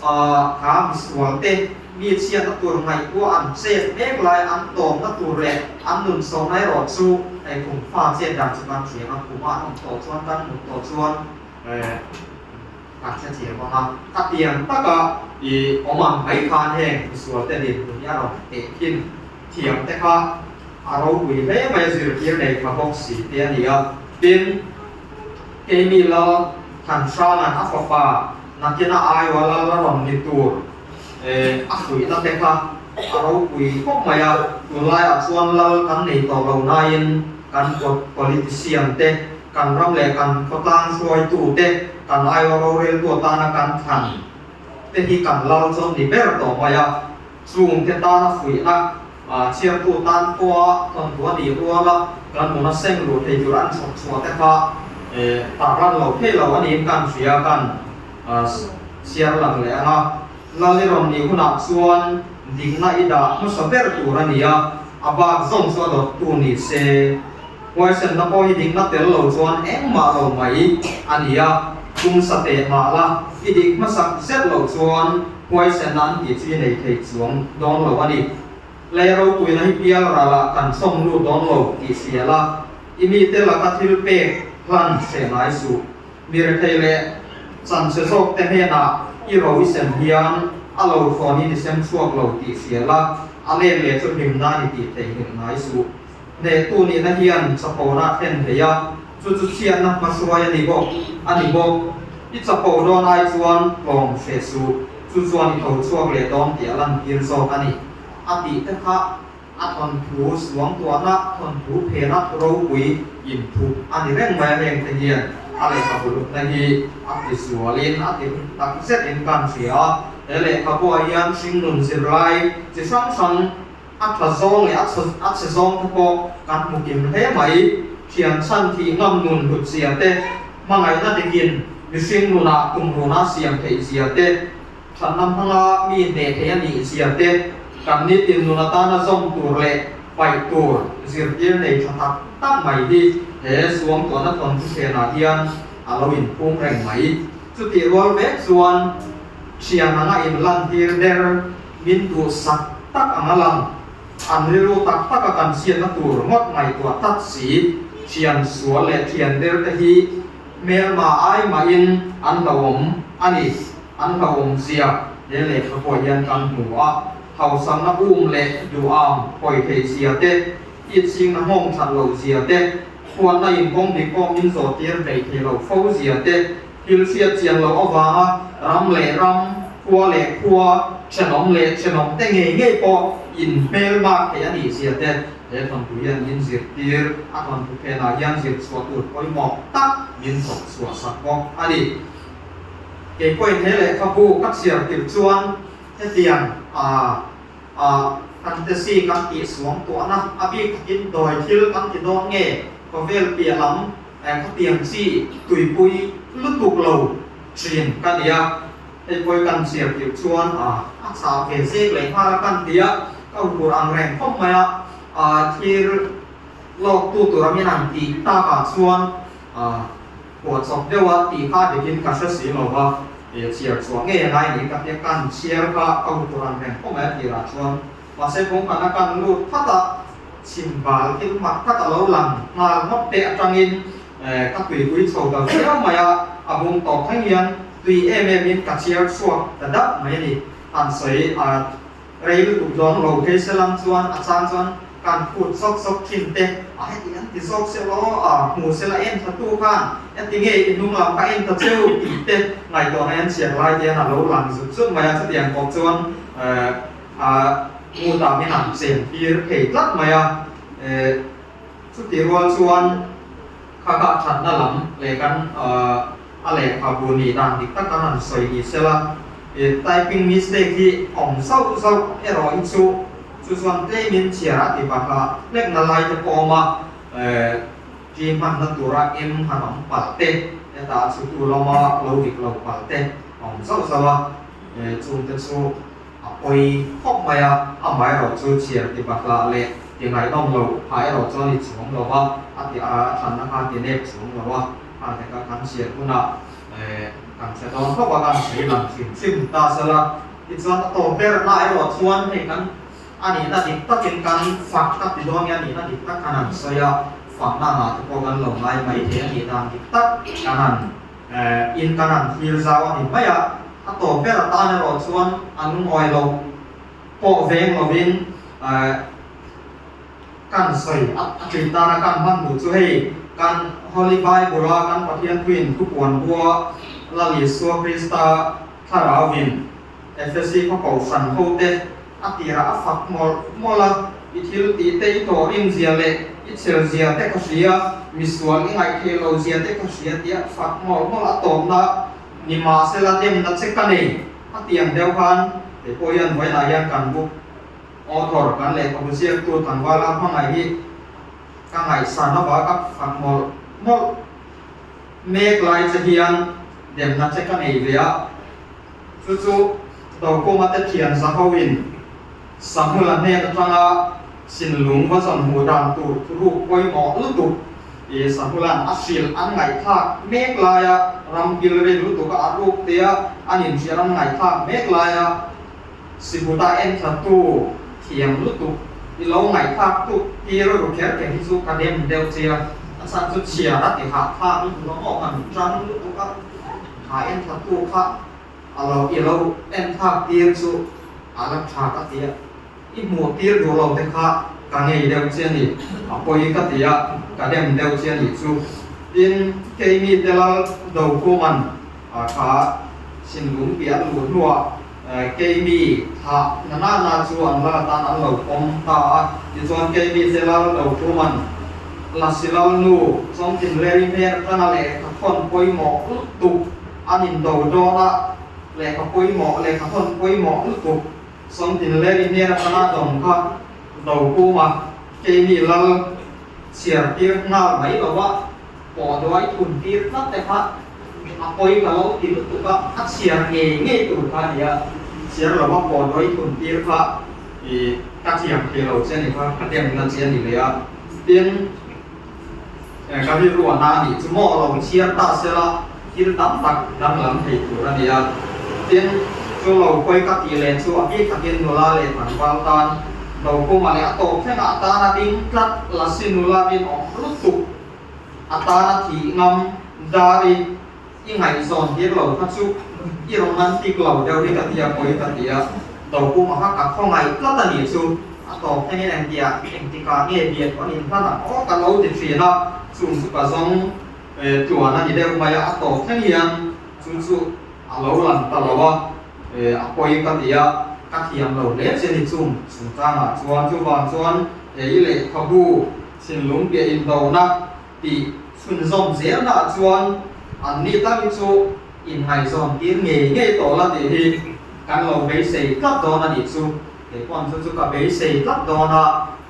kha misual te mi chhiatna tur ngaihtuah an chet mek lai an tawpna tur leh an nun sawhna erawh chu hei kum fa chet dan chu kan thiam a, kuma an awm tawh chuan kan mut tawh chuan Kan hrethiam ang a, ka tiang taka i awm ang mai khan heng misual te dinhmun hi a rawn teh thin thiam te kha a ropui hle mai a, zirtir nei tha bawk si te a ni a. Tin, keimi lal Thanhrana'n a fapa nakina aiawha lal a rawn ni tur a fuihna te kha a ropui khawp mai a, tunlaiah chuan lal kan nei tawh lo nain kan politician te Kan ram leh kan khawtlang hruaitute, kan aiawh roreltu atana kan thlan te hi kan lal chuan ni ber tawh mai a. Chungte tana fuihna, chhiartu tan pawha thawnthu a nih ruala kan nuna seng luh thei tur an chhawp chhuah te kha tarlan lo thei lo a niin kan hria, kan chhiar lang leh ang a. Lal i rawn nih hunah chuan dikna i dah hmasa ber tur a ni a, a bak zawng chu a dawttu ni se. Huaisenna pawh hi dikna tel lo chuan engmah lo mai a ni a, tum sa teh mah la, i dik hmasak zet loh chuan huaisenna an tih chu i nei thei chuang dawn lo a ni. Lei ropuina hi pial ralah kan chawm lut dawn lo tih hria la, i mite laka thil pek hlan hreh ngai suh. Mi rethei leh chanche zawk te hnenah i ro i sem hian a lo thlawnin i sem chhuak lo tih hria la, a let leh chu hlimna a ni tih theihnghilh ngai suh. Hnehtu nihna hian chapona a thlen thei a, chu chu chhiatna hmahruai a ni bawk a ni bawk. I chapo dawn ai chuan tlawm hreh suh, chu chuan i tho chhuak leh dawn tih a lantir zawk a ni. A tih te kha a thawnthu suangtuahna, thawnthu phena thu ropui inthup a ni reng mai a, heng te hian a lehkhabu hlutna hi a ti zualin a ti tak zetin kan hria a. He lehkhabuah hian hringnun zirlai chi hrang hrang A tha zawng leh a chhe zawng te pawh kan hmu kim hle mai. Thian chhan thih ngam nun hlut zia te, hmangaihna dikin mihring nunah tumruna siam theih zia te, thatna hmanga mi hneh thei a nih zia te, kan nitin nun atana zawm tur leh paih tur zirtir nei tha tak tak mai hi he suangtuahna thawnthu thlenah hian a lo inphum reng mai. Chutih rual vek chuan thian anga inlantir der min duhsak tak ang a lang. An rilru tak taka kan chhiatna tur ngawt ngaihtuah tlat si, thian sual leh thian der te hi hmelma ai mahin an hlauhawm a ni. An hlauhawm zia he lehkha pawh hian kan hmu a, hausakna um leh duham hawi theih zia te, itchingna nghawng that loh zia te, huatna inkawng dik pawh min zawh tir hleih thei lo fo zia te, Thil hriat chian loh avanga ram leh ram, khua leh khua, thenawm leh thenawm te ngei ngei pawh in hmelmak theih a nih zia te he thawnthu hian min zirtir a, thawnthu phenah hian zir chhuah tur pawimawh tak min thawk chhuah sak bawk a ni. Kei pawhin he lehkhabu ka chhiar tirh chuan hetiang a fantasy kan tih suang tuahna a bik takin dawi thil kan ti dawn nge khawvel piah lam Khatiang chi tuipui lutuk lo thin ka nia, hei pawh kan chhiar tirh chuan a chah ve zek leh nghal a kan tia. Ka huphurh ang reng khawp mai a, thlir lawk tu tura min han tih takah chuan phuah chawp deuha tih kha dikin ka hre si lo va, chhiar chhuah ngei a ngai niin ka hria. Kan chhiar kha ka huphurh ang reng khawp mai a tirah chuan. Mahse kawngkhana kan lut phat a, chhimbal thil mak tak a lo lang nghal ngawt te atangin ka tuipui chho ta viau mai a, a bung tawp thleng hian tui em em in ka chhiar chhuak ta dap mai a ni. Han sawi a rei lutuk dawn lo phei se lang chuan a chang chuan kan phut zawk zawk thin te a heti an ti zawk se law a hmu se la en tha tu khan eti nge i hnung lam ka en ta cheu tih te ngaihtuahna hian chhiar lai te hian a lo lang zut zut mai a, chutiang kawp chuan a hmu ta min an chen tir thei tlat mai a, chutih rual chuan kha kah thatna lam leh kan a lehkhabu nih dan dik tak kan han sawi ni sela, typing mistake hi awm zauh zauh erawh hi chu chu chuan tlemin chhiar a ti bakah hlekna lai te pawh awm a, T hmanna tura M han awm palh te, hetah a chhutu lama lo dik lo palh te a awm zauh zauh a, chungte chu A pawi khawp mai a, amaherawh chu chhiar ti baklah leh ti ngaihnawm lo phah erawh chuan i chhung lo va, a ti a thanna kha ti nep chhung lo a, khan te kha kan chhiar hunah kan hre dawn khawp a, kan sawi lang hrim hrim ta sela. Tichuan a tawp berna erawh chuan hei kan a nihna dik takin kan fak ka ti dawn nge a nihna dik tak kan han sawi a, fakna angah te pawh kan lo ngai mai thei a nih dan dik tak kan han In kan han thlir zau a ni mai a, a tawp ber atan erawh chuan a lungawi lo pawh veng lovin kan sawi a tlin tana kan hman duh chu hei kan Holy Bible a kan Pathian thuin thupuan bua Lal Isua Krista thlarauin Efesi khaw kohhran hote a tirah a fak mawlh mawlh a, I thil tih te i tawh rim zia leh i chel zia te ka hria, misual i ngaihtheih lo zia te ka hria tia fak mawlh mawlh a tawpna ni mahsela demna che ka nei a tiang deuh khan kei pawh hian vawiinah hian kan book author kan lehkhabu ziaktu tlangvala hmangaih hi ka ngaihsan avanga ka fak mawlh mawlh mek lai che hian demna che ka nei ve a. Chu chu Dokunga te thian zahoin Samuel-a hnen atanga Sinlung va zawn hmuh dan tur thuruk pawimawh lutuk i Samuel-a'n a hrilh an ngaihthlak mek laia ram kilrin lutuka a ruk tia an inhriat an ngaihthlak mek laia Sibuta enthlatu thiam lutuk i lo ngaihthlak tuk tir ru kher kher hi chu ka dem deuh che a, a chhan chu chhiar a ti hahthlak lutuk a maw kan tan lutuk a. Kha enthlatu kha a lo i lo enthlak tir chu a la tha ka ti a, i hmuh tir duh lo te kha ka ngei deuh che a ni, a pawi ka ti a, ka dem deuh che a nih chu. Tin, keimi te lal Dokuman kha Sinlung piah an luh hnuah keimi thlah na na na chu an lal atan an lo pawm ta a, tichuan keimi te lal Dokuman Lasi Lalnu Chawngtinleri hmel atanga lehkha thawn pawimawh lutuk an indo dawn a, lehkha pawimawh lehkha thawn pawimawh lutuk Chawngtinleri hmel atanga dawng kha Dokuma keimi lal chhiar tir nghal mai lo a, pawh duai thun tir tlat te kha a pawi ka lo ti lutuk a, a chhiar ngei ngei tur kha a ni a, chhiar lo a pawh duai thun tir kha i ka thiam thei lo che a ni kha, ka demna che a ni leh a. Tin, ka rilru a na a nih chu maw lo chhiar ta sela thil tam tak danglam thei tur a ni a. Tin, chu lo pawi ka tih leh chu a bik takin nula leh tlangval tan Dokhuma leh a tawp thlengah a tan a ding tlat Lasi nula rinawm lutuk a tan a thih ngam dar i i ngaihzawn tir lo kha chu i romantic lo deuh hi ka ti a, pawi ka ti a, Dokhuma kha ka khawngaih tlat a nih chu, a tawp thlengin engtiah engtikah nge biak an inhlan ang aw ka lo ti thin a, chung chu ka zawng tluan a ni deuh mai a, a tawp thleng hian chu chu a lo lan ta lo a, a pawi ka ti a, ka thiam lo hle che ni chung chungchangah chuan chuvang chuan he i lehkhabu thinlung piah indona tih chhunzawm zelnaah chuan anni tak hi chu inngaihzawn tir ngei ngei tawh la tih hi kan lo beisei tlat dawn a nih chu. Kei paw'n chu chu ka beisei tlat dawn a,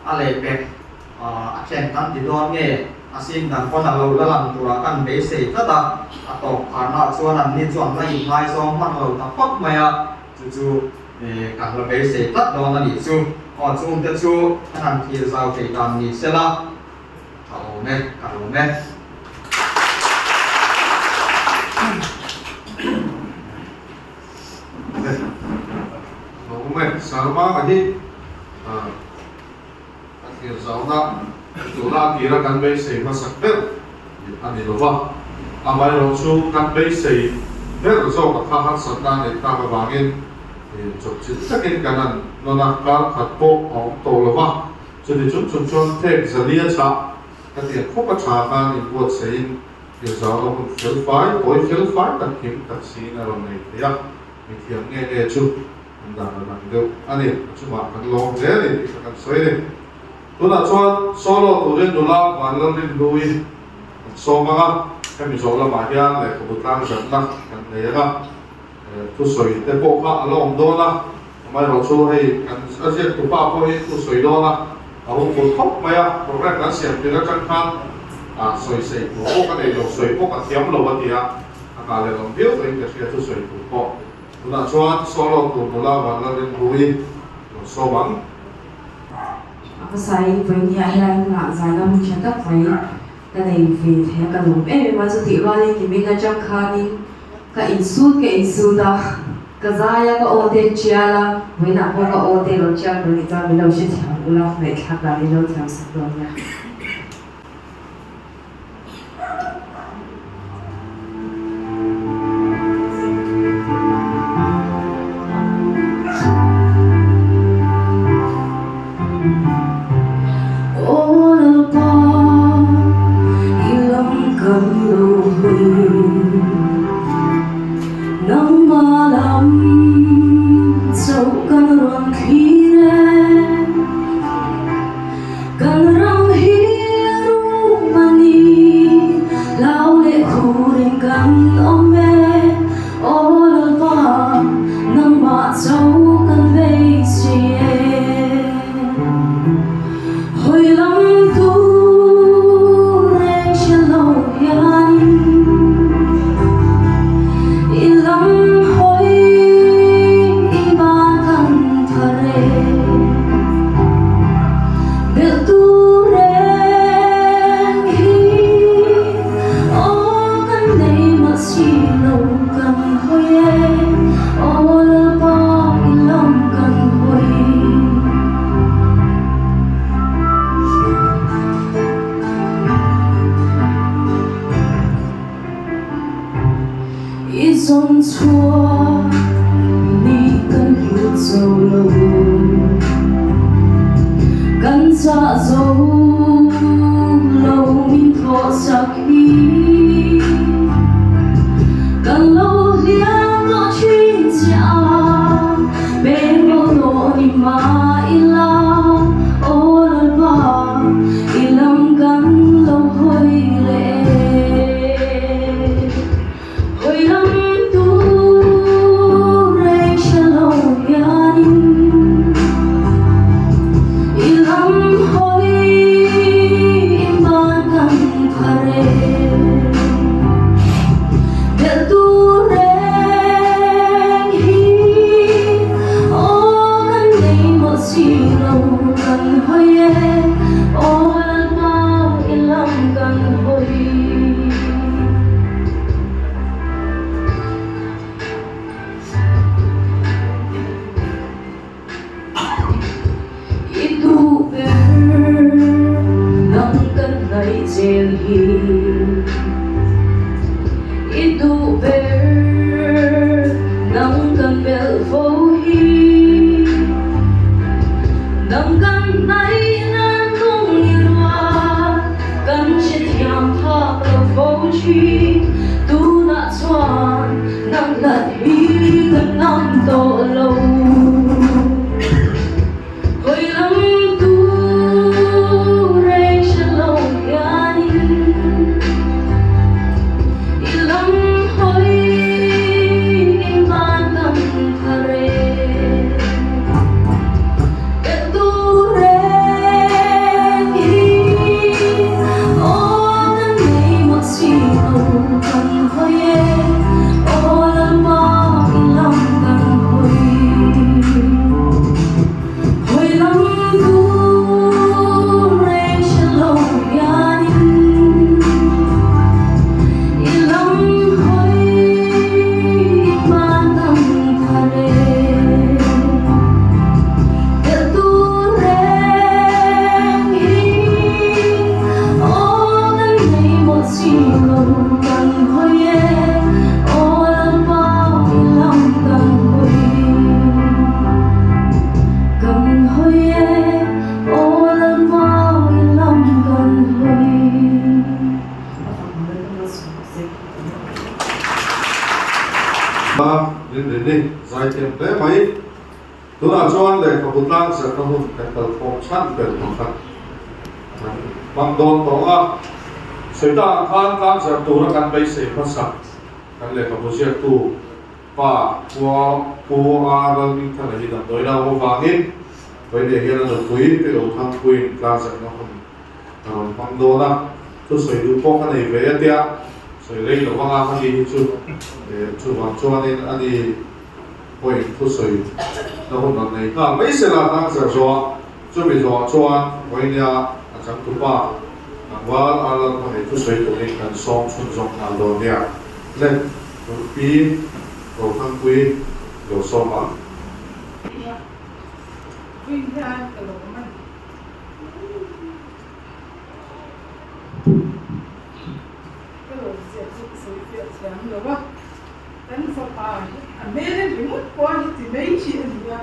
a lehpek a then kan ti dawn nge a sim dang pawn a lo la lang turah kan beisei tlat a, a tawp kharnaah chuan anni chu an la inngaizawng hman lo ta phawt mai a, chu chu kan la beisei tlat dawn a nih chu. Aw chungte chu an han thlir zau thei dan ni sela, tha awm e, ka lawm e. Lawm e, Sarma ka hi a thlir zauna tuna a tira kan beisei hmasak ber a ni lo va, amaherawhchu kan beisei ber zawk a kha harsatna a neih tak avangin chawpchilh takin kan han nawn a, kar khat pawh a awm tawh lo va, chuti chung chung chuan thek zalia chah ka tiang khawp a tha khan inbuatsaihin thlir zauna hun felfai, tawi felfai tak kim tak siin a rawn nei thei a, mithiam nge nge chu. An dan a dang deuh a ni. A chungah kan lawm hle a ni tih kha kan sawi a ni. Tunah chuan solo turin nula Vanlalrinhlui kan sawm ang a, hemi zawh lamah hian lehkhabu tlang zatna kan nei ang a, thusawi te pawh kha a la awm dawn a, amaherawhchu hei kan a ziak tupa pawh hi thusawi dawn a, a hun tur khawp mai a, program kan siam tir atang khan sawisei tur pawh ka nei lo, sawi pawh ka thiam lo a ti a, a nghah leh awm viau tawhin ka hria thusawi tur pawh. Tunah chuan solo tur nula Vanlalrinhlui lo sawm ang. A hmasain vawinia hian nghah zan a hun tha tak mai ka nei ve thei a, ka lawm em em a, chutih rualin nimin atang khanin ka insut ka insut a, ka zai a, ka aw te tial a, vawiinah pawh ka aw te lo tial tur nih chuan min lo hrethiam ula, ngaihthlak dan in lo thiam sak dawn nia. Kan ram hi a rum a ni, hlau leh khurin kan awm e, Aw Lalpa, nangmah chauh kan beisei e. Hawi lam tur reng hre lo hianin i lam hawi i ban kan thar e. Belh tur reng hi aw kan nei mah si lo kan hawi e, aw Lalpa i lam kan hawi. I zawn chhuah ni kan hlut zo lo, kan chah zo lo min thawh sak hi. Kan lo hliam tawh thin che a, peng bo tawh ni mah ila, aw Lalpa i lam kan lo hawi leh e. Hawi lam tur reng hre lo hianin i lam hawi in ban kan phar e. Belh tur reng hi aw kan nei mawlh si lo kan hawi e, aw Lalpa i lam kan hawi. I duh ber nang kan hnaih zel hi, I duh ber nang kan belh fo hi, Nang kan hnaih nan kawng i ruat. Kan hrethiam phak lo fo thin, tunah chuan nang hlat hi kan ngam tawh lo. Hawi lam tur reng hre lo hianin i lam hawi in van kan thar e. Belh tur reng hi aw kan nei mawlh si lo kan hawi e, aw Lalpa i lam kan hawi. chi lo kan hawi e, aw Lalpa i lam kan hawi. Kan hawi e, aw Lalpa i lam kan hawi. A fak ang Lalpa malsawm rawh se. Rinrini zaithiam hle mai. Tunah chuan lehkhabu tlang zirna hun kan kalkhawm chhan ber pakhat kan hmang dawn tawh a. Sawi tak ang khan tlang zir tura kan beisei hmasa kan lehkhabu ziaktu pa Pua Pu A Lalhmingthana hi damdawi lo avangin Vawinia hian a nupui Pi Rothangpuiin tlang zirna hun a rawn hmang dawn a. Thusawi duh pawh ka nei ve a tia sawi rei lo vanga a ni hi chu chuvang chuanin a ni. Pawhin thusawi na hun rawn nei nghal mai se la tang zer zawh a, chumi zawhah chuan Vawinia a changtupa tlangval Arlan hmangaih thusawi turin kan sawm chhun zawk nghal dawn nia. Le, Pi Rothangpui lo sawm ang. Kan fapa hi a hmel en ringawt pawh a heti mai hi a ni a,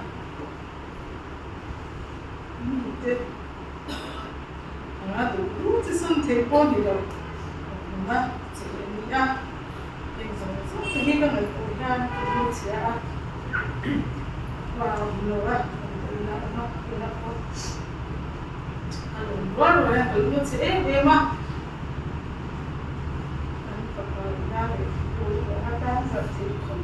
mite anga duh duh chi sawn theih pawh a ni lo, a hmuna che a ni a, heng zawng zawng te hi ka ngaihtuah hian ka hmu chhia a, khua a awm lo a, kan ta ina awm a, ina pawh a lawm rual rual a, ka lu chhe em em a. Kan fapa ina lehkhabu erawh a tan zarh theih khawp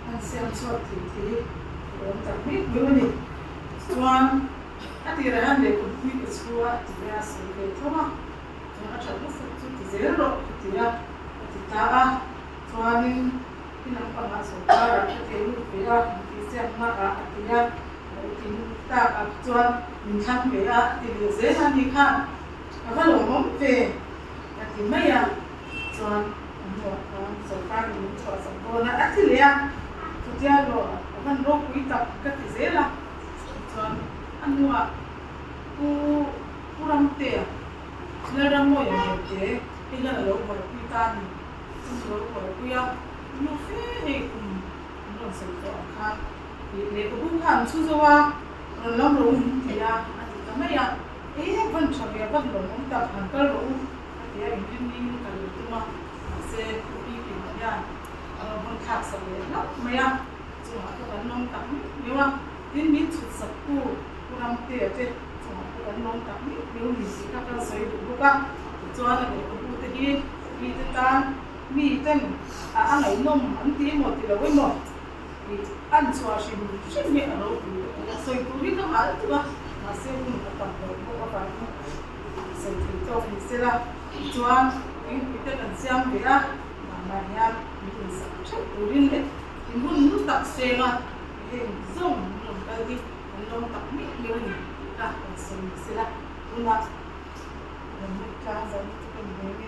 an siam chhuak thei thei a awm tak mek mai a ni. Chuan a tirah hian lehkhabu hi ka chhu a ti a sawi ve tho a, chuan a that hmasak chu ti zel rawh ka ti a, a ti ta a. Chuanin i lampangah sawrkarah ka thei lut ve a, min tihsiakna ah a ti a, lo ti lut tak ah chuan min thlang ve a a ti leh zel a ni khan. A va lawmawm ve ka ti mai a, chuan an ruah khan sawrkar in min chhuah sak dawn a, a ti leh a, chutia lawh a van ropui tak ka ti zel a, chuan a hnuah Pu Pu Ramtea Lalrammawia Liante hei hian a lo buaipui ta a ni, chu chu lo buaipui a, nu fe hei kum an rawn sawi tawh ang khan lehkhabu kha an chhu zo a, rawn lam ro in ti a, a ti ta mai a. E van tha ve van lawm awm tak han kal rawh u a ti a, inrinning in kal leh tum a, mahse Pi Pima hian a rawn hawn thlak sak leh hlauh mai a, chungah pawh kan lawm tak miuh miuh a, tin min chhut sak tu Pu Ramtea te chungah pawh kan lawm tak miuh miuh ni tih kha kan sawi duh bawk a, tichuan a lehkhabu te hi mite tan mi ten a a ngaihnawm an ti emaw ti lo emaw tih an chhuah hrim hrim hi a ropui ka ti a, sawi tur hi ka nghal tuk a, mahse hun a tam loh bawk avangin sawi thei tawk ni sela tichuan thingpui te kan siam ve a, mahmah hian min insak theuh turin leh in hun nu tak seng a, heng zawng min rawn kal hi kan lawm tak miah miau a ni tih kha kan sawi ni sela tunah rawn lut tlang zan chu ka ni ve nge.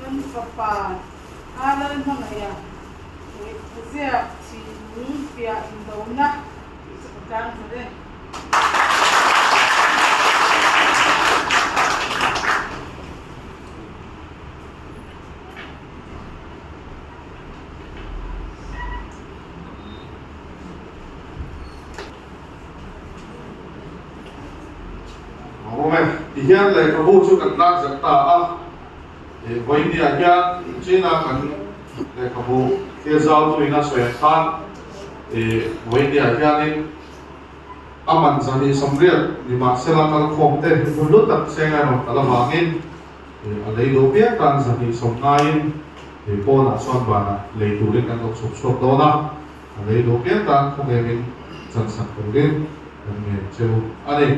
Kan fapa a lal hmangaih a, lehkhabu ziak thinlung piah indona tih chu ka tlang zel e. Awm e, tihian lehkhabu chu kan tlang zet ta a. Vawinia hian China kan lehkhabu thil zau tuina sawi ang khan vawinia hianin a man zahnih sawmriat nimahsela kalkhawm te hmun hlu tak seng a rawn kal avangin a lei duh piang tan zahnih sawm ngaiin pawnah chuan vanah lei turin kan lo chhuk chhuak dawn a, a lei duh piang tan khawngaihin chansak turin kan ngen cheu a ni.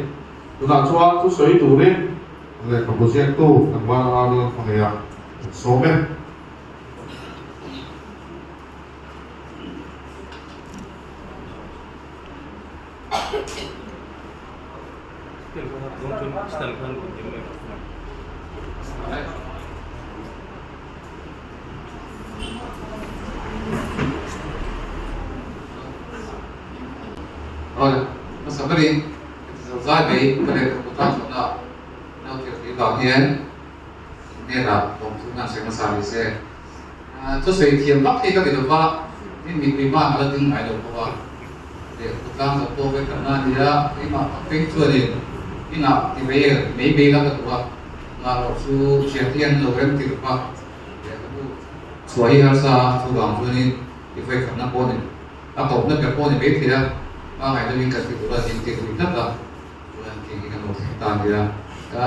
Tunah chuan thusawi turin lehkhabu ziaktu tlangval Arnold Hmangaih-a kan sawm e. Awle, hmasa berin heti zo zai mai ka lehkhabu tan chhuahna no thil tih vang hian hnenah lawmthu nan sawi hmasa ni se. Thusawi thiam vak hi ka ti lova, tin mipui hma a la ding ngai lo bawk a. Lehkhabu tlang zo pawh vek kan la ni a, keimah tak phei chuanin inah ti ve mai mai la ka duh a, nghah loh chu thian te hian an lo rem ti lova, lehkhabu chhuah hi harsa a, chuvang chuanin i vawikhatna pawh ni a tawpna ber pawh ni mai thei a, pangngai deuhin kan ti tur a, din ti lui tlat a, chuan thing hi kan lo thleng ta a nia, ka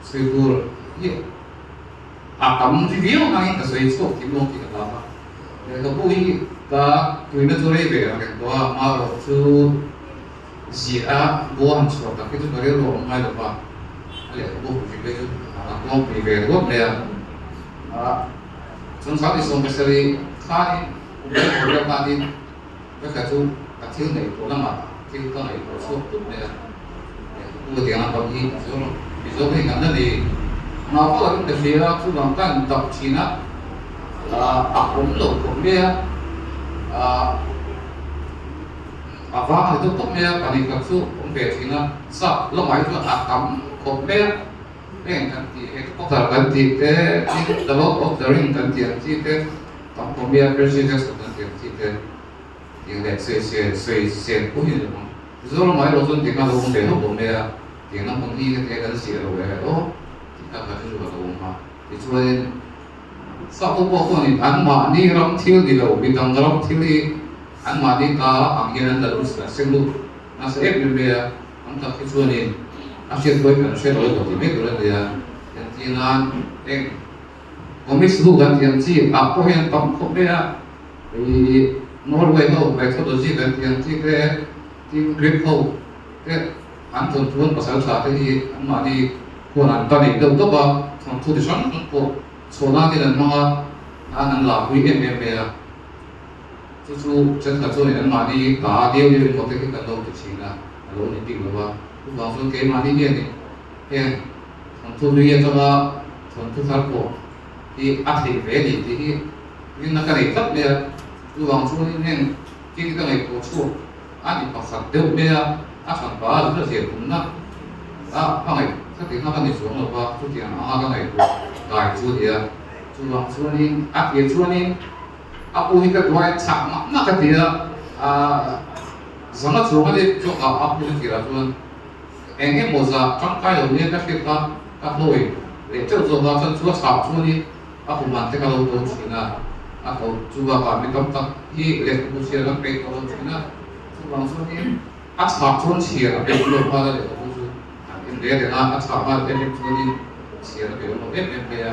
sawi tur hi a tam ri viau angin ka sawi chhuak thim lo tih ka hlau a, lehkhabu hi ka tuina chu rei ve ang reng tawh a, amaherawh chu ziah a bua han chhuah tak hi chu ka rilru a awm ngai lo va, a lehkhabu hmu hrim phei chu a tlawmpui ve ruap mai a, chuan Sangni Sawmpasarih khanin kum rei tawh reuh khanin vekha chu ka thil neih tawh lamah thil ka ngaihtuah chhuak tut mai a, lehkhabu tiang lampang hi Mizo hi kan la nei ngau vak lovin ka hria a, chuvang ka in dap thin a, a awm lo khawp mai a, a vang a ni deuh tawp mai a, pahnih khat chu awm ve thin a, sap lamah hi chuan a tam khawp mai a, heng kan tih Harry Potter kan tih te, tin The Lord of the Ring kan tih ang chi te, tam khawp mai a, Percy Jackson kan tih ang chi te. Tiang leh sawi sel sawi sel pawh hi a ni lo ang. Mizoram ah erawh chuan tiang kha a lo awm ve hlauh lo mai a, tiang naupang hi ka tia kan ziah lo e aw tih kha ka rilru a lo awm a. Tichuanin Sakhaw pawh chuanin anmahni ram thil ni lo midang ram thil hi anmahni ta ang hian an la lut seng lut nasa em em mai a, tam tak hi chuanin a hriat pawhin kan hre lo emaw tih mai tur a ni a. Engtin nan eng Comics bu kan tih ang chi ah pawh hian tam khawp mai a, ih Norway ho mythology kan tih ang chi te, tin Greek ho te an thawnthu an pasal tha te hi anmahni khuan an ta nei deuh deuh a, thawnthu ti hrang hrang pawh chhuah nan hian an hmang a, an an lahpui em em mai a, chu chu thenkhat chuanin anmahni ta diau diau emaw te hi kan lo ti thin a, a lo ni bik lo va, chuvang chuan keimahni hianin heng thawnthu hlui atanga Thawnthu thar pawh hi a theih ve a ni tih hi rinna ka nei tlat mai a, chuvang chuanin heng thil hi ka ngaihtuah chhuak a ni pakhat deuh mai a, a hran pa a zir zir tumna a ka ngaih khatin a ka ni chuang lo va, chutiang anga ka ngaihtuah dai chu a ni a, chuvang chuanin a tir chuanin a pu hi ka duai chak mah mah ka ti a, zanga chuang a ni chawkah a pu hi tirah chuan. Eng emaw zah tangkai lo nia ka hriat kha ka hlawi leh teuh zawk a, chuan chu a chhah chuanin a human te ka lo to thin a, a to chu bakah mi tam tak hi lehkhabu chhiar kan peih tawh lo thin a, chuvang chuanin a chhah chuan chhiar a peih lo nghal a lehkhabu chu an en reng reng a, a chhah nghal em em chuanin chhiar a peih awm lo em em mai a,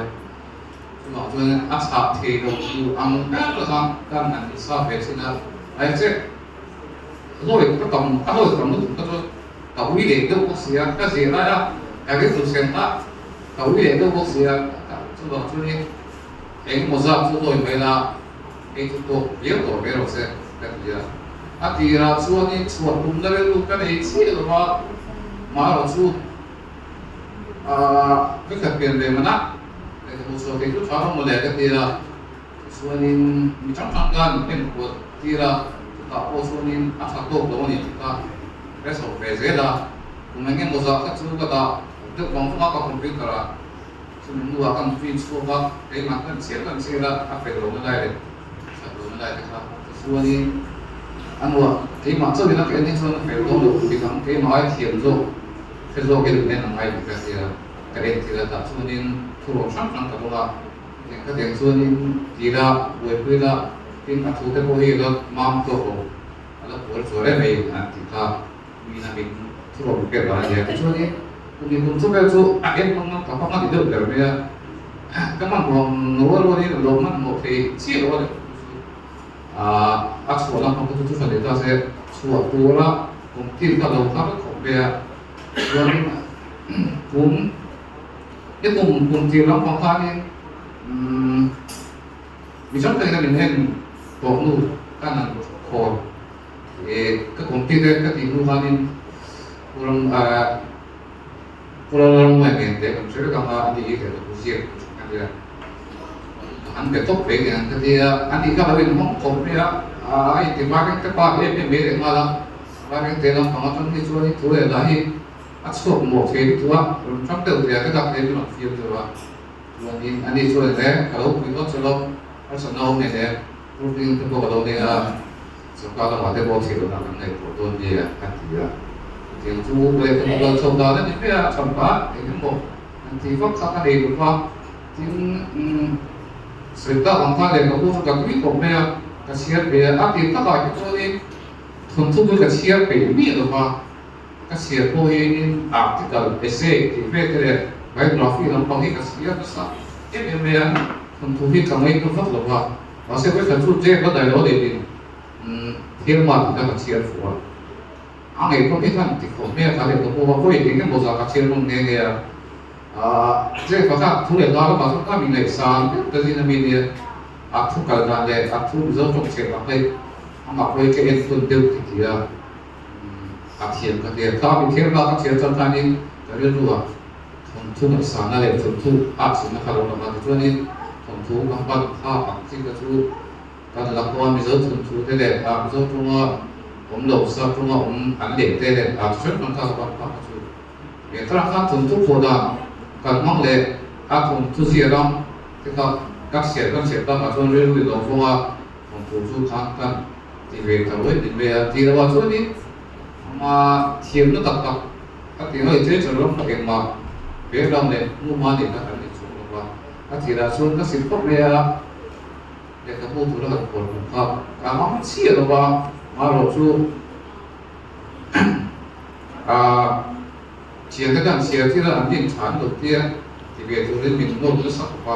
chuvang chuanin a chhah thei lo chu ang ber khan kan han insa ve thin a, ai che hlawi ka tam ka hlawi tam lutuk ka chuan. Ka ui leh deuh bawk si a, ka zir lai a, ka rilru sen kha ka ui leh deuh bawk si a, chuvang chuanin eng emaw zat chu hlawi mai la, hei chu tawk viau tawh mai rawh se ka ti a. A tirah chuanin chhuah tumna rilru ka nei chiah lo va, marawh chu aah ka khat pian ve man a, lehkhabu chhuah thei chu tha rawh mawle ka ti a. Tichuanin mi hrang hrang khan min enkual tir a, chutah pawh chuanin a tha tawk lo a ni tih kha ka hre chho ve zel a. Kum eng emaw zah kha chu ka dah deuh vang vang a ka computer ah, chumi hnuah kan print chhuak a, keimah kan chhiar kan chhiar a, a fel lohna lai leh that lohna lai te kha. Tichuanin a hnuah keimah chauhin a ka en hi chuan a fel dawn lo tih ang keimah ai thiam zawk hre zawkin en ang ai tih ka hria. Ka entir a tah chuanin thurawn hrang hrang ka dawng a, eng ka deng chuanin ti la, buaipui la, tin a thu te pawh hi la mam tawk lo, a la kual chuar em mai an ti kha mina min thurawn pek dan a nia. Tichuanin kum in kum chu vel chu a en hmang a, ka hmang a ti deuh ber mai a, ka hmanhmawh rual rualin a lo hmanhmawh thei chiah lo a ni. A chhuah lam pang chu chu hran leh ta se, chhuah tura kum tin kha lo har khawp mai a, chuanin kum i kum kum tir lam pang khanin umm mi hrang hrangin a min en tawh hnu kan han khawn ih ka kum tir te ka tih hnu khanin pu ram ah pu Lalrammuai nen te kan hre vek ang a, ani hi lehkhabu ziak a nia. An be tawp ve ang ka tia, a nih kha lo inhawng khawp mai a, a inti vaireng te pa em em mai leh nghal a, vaireng te lampang atang hi chuan i thu leh lah hi a chhuak mawh thei lutuk a, rawn tang deuh thei a ka dak hle min rawn fiam deuh a, chuanin ani chuan eng ka lo pui dawn che lo, harsatna awm nen em, proving te pawh ka lo nei a, sorkar lamah te pawh thil lam an ngaihtuah dawn nia a ti a, chutiang chu lehkhabu kal chho dan a ni mai a, a than pah eng emaw an ti vak kha ka nei lo va. Tin, sawi tak ang khan lehkhabu chu ka tui khawp mai a, ka chhiar ve a, a tir takah hi chuanin thawnthu hi ka chhiar peih miah lo va, ka chhiar pawh hianin article, essay tih vel te leh biography lampang hi ka chhiar nasa em em mai a, thawnthu hi ka ngaihna vak lo va, mahse vawikhat chu Jack a daih lo deuhin thilma tih kha ka chhiar fuh a, a ngaihtuah hi khan ti khawp mai a, ka lehkhabu a vawi eng emaw zah ka chhiar nawn nghe nghe a. Che pakhat thu leh hla lamah chuan ka mi ngaihsan deuh ta zin a mi nia, a thu kal dan leh a thu Mizo tawng chheh bak hei amah pawh hi ka en tawn deuh ti ti a, a thiam ka tia. Ka mi thiam bak a thiam chuan khanin ka rilru ah thawnthu ngaihsanna leh thawnthu atchilhna kha lo lang a, tichuanin thawnthu ka hman phak ang chi kha chu kan la khaw a, Mizo thawnthu te leh Mizo tawnga awm lo, sap tawnga awm an leh te leh chi hrang hrang kha ka hman phak kha chu. He thlalak khan thawnthu phuah dan kan hmang leh a thawnthu zia ram te kha ka chhiar kan chhiar takah chuan rilru in lo vawng a, thawnthu chu khan kan ti ve ta ruai min mai a. Ti lo ah chuanin ama thiamna tak tak a ti ngei che char ram kha engmah background leh hnuhma neih kha kan inchhung lo va, a thirah chuan ka sil khawp mai a, lehkhabu tura kan khawn tum kha ka hmang chiah lo va, amaherawh chu. Thiante khan chhiar thil a an din tha an lo tia ti ve turin min nawr nasa khawp a,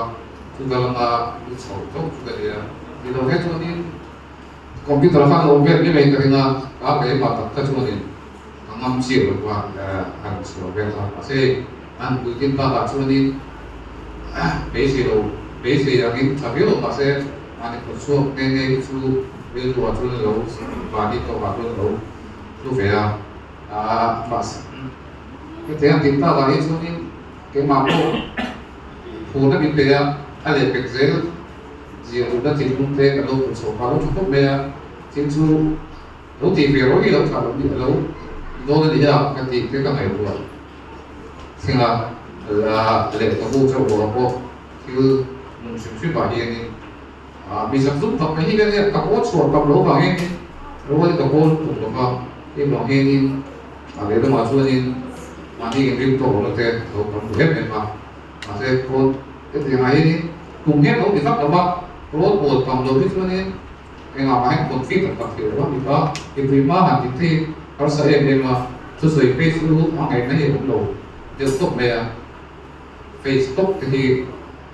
chu ka lama lu chho chauh chu ka nia. Ti lo he chuanin computer khan a awm vel mai mai ka ring a, ka keimah tak kha chuanin ka ngam chiah lo va han chhuah vel kha. Mahse an puitlin bakah chuanin beisei lo beisei angin tha viau lo mahse mahni khaw chhuak nghe nghe hi chu rilruah chuan a lo mahni tawkah chuan a lo hlu ve a, mahse hetiang tih takah hi chuanin keimah pawh phurna min pe a, a lehpek zel zia duhna thinlung te kan lo put chho phah lo tha khawp mai a, thil chu lo tih ve rawih lo tha lo ni a lo dawn a ni a ka tih te ka ngaihtuah thleng a, lehkhabu chauh ruah pawh thil nun hrim hrim ah hianin Mi zak zuk tak mai hi ka nia, ka pawl chhuah tam lo vang hianin rual ka pawl tuk lo va, hei vang hianin a lehlamah chuanin mahni inring tawk lohna te lo tam duh em em a, mahse pawl hetiang ah hianin kum hian lo ti vak lo va, rual pawl tam lo hi chuanin engah mah hian confit tak tak thei lo a ni ta, mipui hma han tih te hi harsa em em a, thusawi phei chu a ngaihna hi a awm lo deuh tawp mai a. Face tawp te hi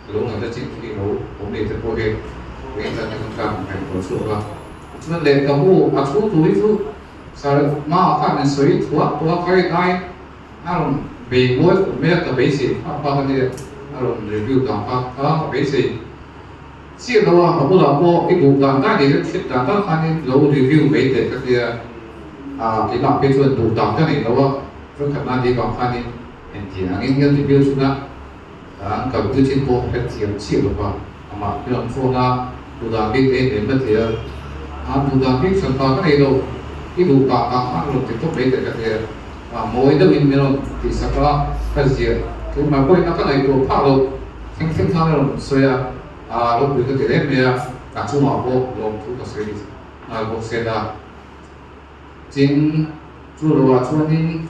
a lo ngaihna chin te hi lo awm leh te pawh hi eng zat hian kan ngaihtuah chhuak a. Tichuan lehkhabu a chhung tur hi chu sir hmaah khan min sawi thuak thuak a rin aiin a rawn bei mawi khawp mai a, ka beisei phak phak a nia, a rawn review dan kha kha ka beisei chiah lo a, ka bulah pawh i duh dan dan leh hriat dan dan khanin lo review mai teh ka tia, keimah phei chuan duh dan ka nei lo a, vawikhatna ni vang khanin. Engti angin nge review chhuna an kalpui chin pawh hre thiam chiah lo va, amah hi rawn phone a, duh dan bik te em a ti a, a duh dan bik hran pa ka nei lo, i duh kah kah khan rawn ti tawp mai teh ka ti a, a mawi deuhin min rawn tihsak a, ka ziah keimah pawhin a ka ngaihtuah phah lo, thleng thleng khan a rawn sawi a, a ropui ka ti hle mai a, ka chungah pawh lawmthu ka sawi nghal bawk se la. Tin, chu loah chuanin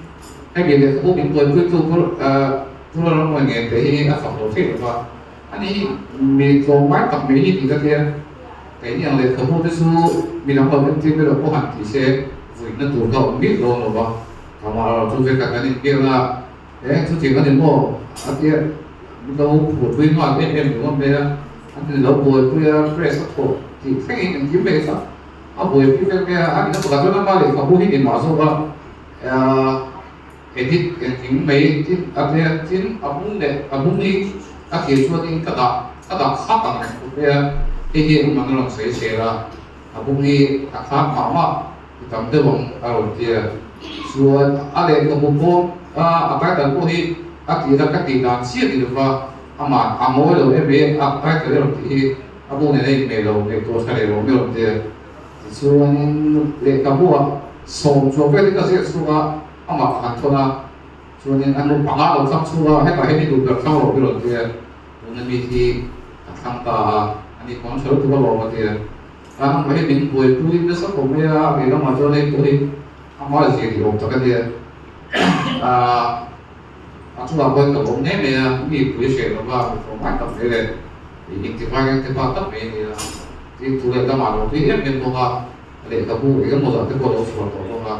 hemi lehkhabu min buaipuitu pawh. Chu Lalrammuai Ngente hi a fak lo theih lo va, ani hi mi tlawmngai tak mai hi tih ka tia. Keini ang lehkhabu te chu mi dang lo entir te lo pawh han ti se vuina tur kha awm miah dawn lo va, kamah erawh chu vekah kan inbiak a, eng chutiang a ni maw a tia min lo phurpui nghal em em ringawt mai a, an ti lo buaipui a, press a thawh tih thlengin engkim mai kha a buaipui vek mai a, a nihna pakhat chuan ama lehkhabu hi engmah zawk a, Edit engkim mai tin a tia tin a bung leh a bung hi a thir chuanin ka dah ka dah khak ang reng khawp mai a, hei hi engmah na rawn sawi zel a, a bung hi a khak mah mah ti tam deuh ang a rawn tia chuan a lehkhabu pawh a a title pawh hi a tira ka tih dan chiah ni lova amah a ngawi lo em mai a title erawh tih hi a bung nen a inhmeh lo ngaihtuah tha leh lo mai rawn tia tichuanin lehkhabu ah sawm chuang vel hi ka ziak chhung a. Amah ka han thawn a, chuanin a nu panga lo thlang chhung a, hetah hian i duh ber thlang rawh birawh tia tuna mi hi ka thlang ta a, ani pawn hrelo tur alawm a tia. Kan amah hi min buaipui nasa khawp mai a, kei lamah chuan hei pawh hi amah zir i awm tak a nia. Aaa a chungah pawhin ka lawm hle mai a, mi pui hreh lo va, mi tlawmngai tak mai leh intivai engtipa tak mai a ni a, tin thu leh lamah lo tui em em bawk a, lehkhabu engemaw zah te pawh a lo chhuah tawh bawk a.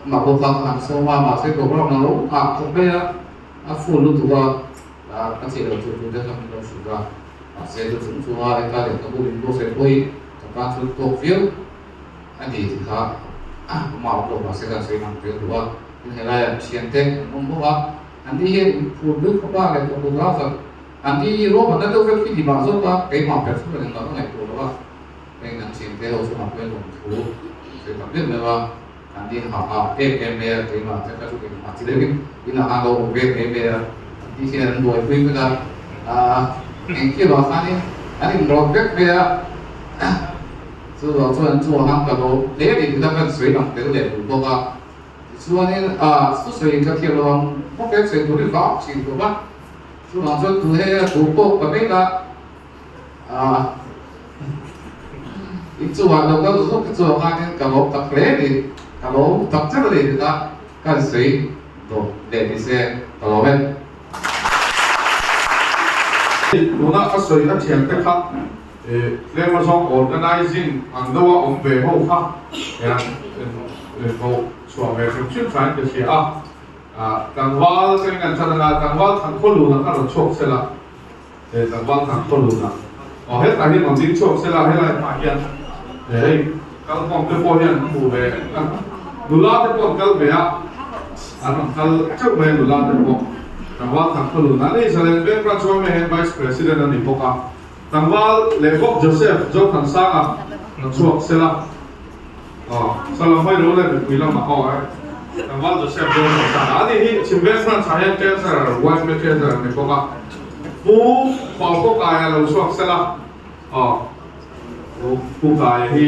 Amah pawh kha ka han sawm a, mahse program a lo nghah khawp mai a, a full lutuk a, ka theih loh tur tur te kha min lo hrilh a, mahse chu chung chunga heta lehkhabu min buatsaih pawhin ka tan chu tawk viau a ni tih kha amah awm lo mahse ka sawi lang tel duh a, tin helaiah thiante an awm bawk a, an ni hian in phur deuh khawp a, lehkhabu zau zat an ni ruahmanna deuh vek hi ni mah zawk a, keimah ber chu ka engmah ka ngaihtuah lo a. Heng an chhingte ho chungah pawhin lawmthu sawi tak deuh deuh a, an ni ha ha em em mai a, keimah te kha chu keimah chi deuhin inah khan lo awm ve mai mai a, an tih hian an buaipui vek a, aah engkim ah khanin an inrawt vek mai a, chuvang chuan an chungah khan ka lawm hle a ni tih kha kan sawi lang tel leh duh bawk a, tichuanin aah thusawi ka thiam lo ang bawk e, sawi tur hi vang thin khawp a, chuvang chuan tu he a duh pawh ka mek a. Ah, in chungah lo kal zawk te chuan khanin ka lawm tak hle a ni, ka lawm tak zet a ni tih kha ka han sawi dawt leh ni se ka lawm e. Tuna ka sawi a thian te kha tlem azawng organizing ang deuha awm ve ho kha hian koh chhuah ve hrim hrim thain ka hria a, tlangval te in an chan anga tlangval Thankhawluna kha rawn chhuak sela. He tlangval thang khaw lun a aw hetah hian rawn ding chhuak sela helai hmaah hian hei kalkhawm te pawh hian an hmu ve a nula te pawh an kal ve a an rawn kal teuh mai a nula te pawh tlangval thang khaw lun a ni Zalen veng branch yma hian vice president a ni bawk a tlangval leh bawk Joseph Zothansanga rawn chhuak sela aw Salamai lo leh mipui lamah aw tlangval Joseph Zothansanga a ni hi Chhimveng branch ah hian treasurer yma treasurer a ni bawk a. Pu Paukaw-Kaia lo chhuak sel a, aw Pu Kaia hi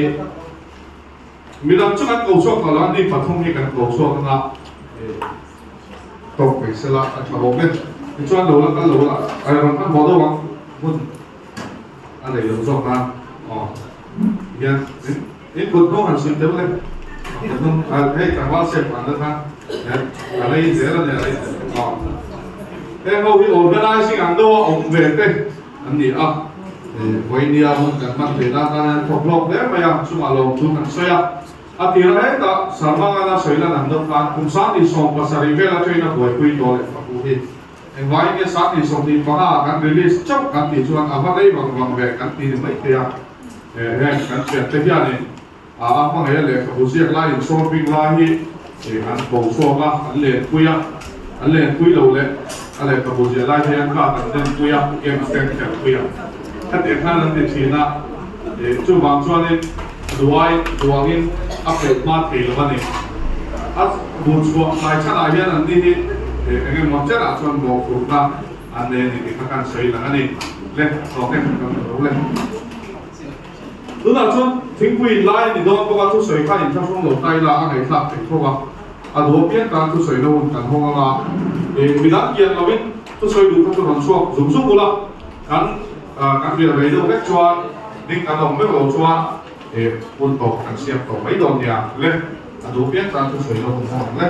midang chu kan ko chhuak tawh lo a, ni pathum hi kan ko chhuak anga tawk mai sel a, a tha bawk e. Tichuan lo la kal lo la, a rawn hmanhmawh deuh ang, hmun a nei lo zawk nan aw hian in kut hnung han suih deuh le, kut hnung hei tlangval sep an la khan a rei zel a ni a rei aw. Heng ho hi organizing ang deuha awm ve te an ni a, vawinia hun kan hman theih nan tan hian thawk hlawk hle mai a, chungah lawmthu kan sawi a. A tirah hetah Sarmangana sawi lan ang deuh khan kum 27 vela train a buaipui tawh leh Faku hi engvangin nge 25 ah kan release chauh kan tih chuan a va rei vang vang ve kan ti ni mai thei a, heng kan thiante hianin a hmangaih a lehkhabu ziak lai insawr bik lai hi an ko chhuak a, an lenpui a, an lenpui lo leh a lehkhabu ziah lai hian card an denpui a, games te an khelhpui a, hetiang khan an ti thin a, chuvang chuanin duai duangin a peih hma thei lo a ni. A bu chhuah tlai chhanah hian an ni hi eng emaw chenah chuan mawhphurhna an nei a ni tih kha kan sawi lang a ni. Le, tawk e, kan lo le. Tunah chuan thingpui in lai a ni dawn bawk a, thusawi kha inthlahrung lo ta ila a ngaihthlak theih tho a, a duh apiang tan thusawi na hun kan hawng anga, ih midang kian lovin thusawi duh kha chu rawn chhuak zung zung ula, kan kan rial rei deuh vek chuan ding kan awm meuh lo chuan ih hun tawp kan siam tawh mai dawn nia le, a duh apiang tan thusawi na hun hawng ang le.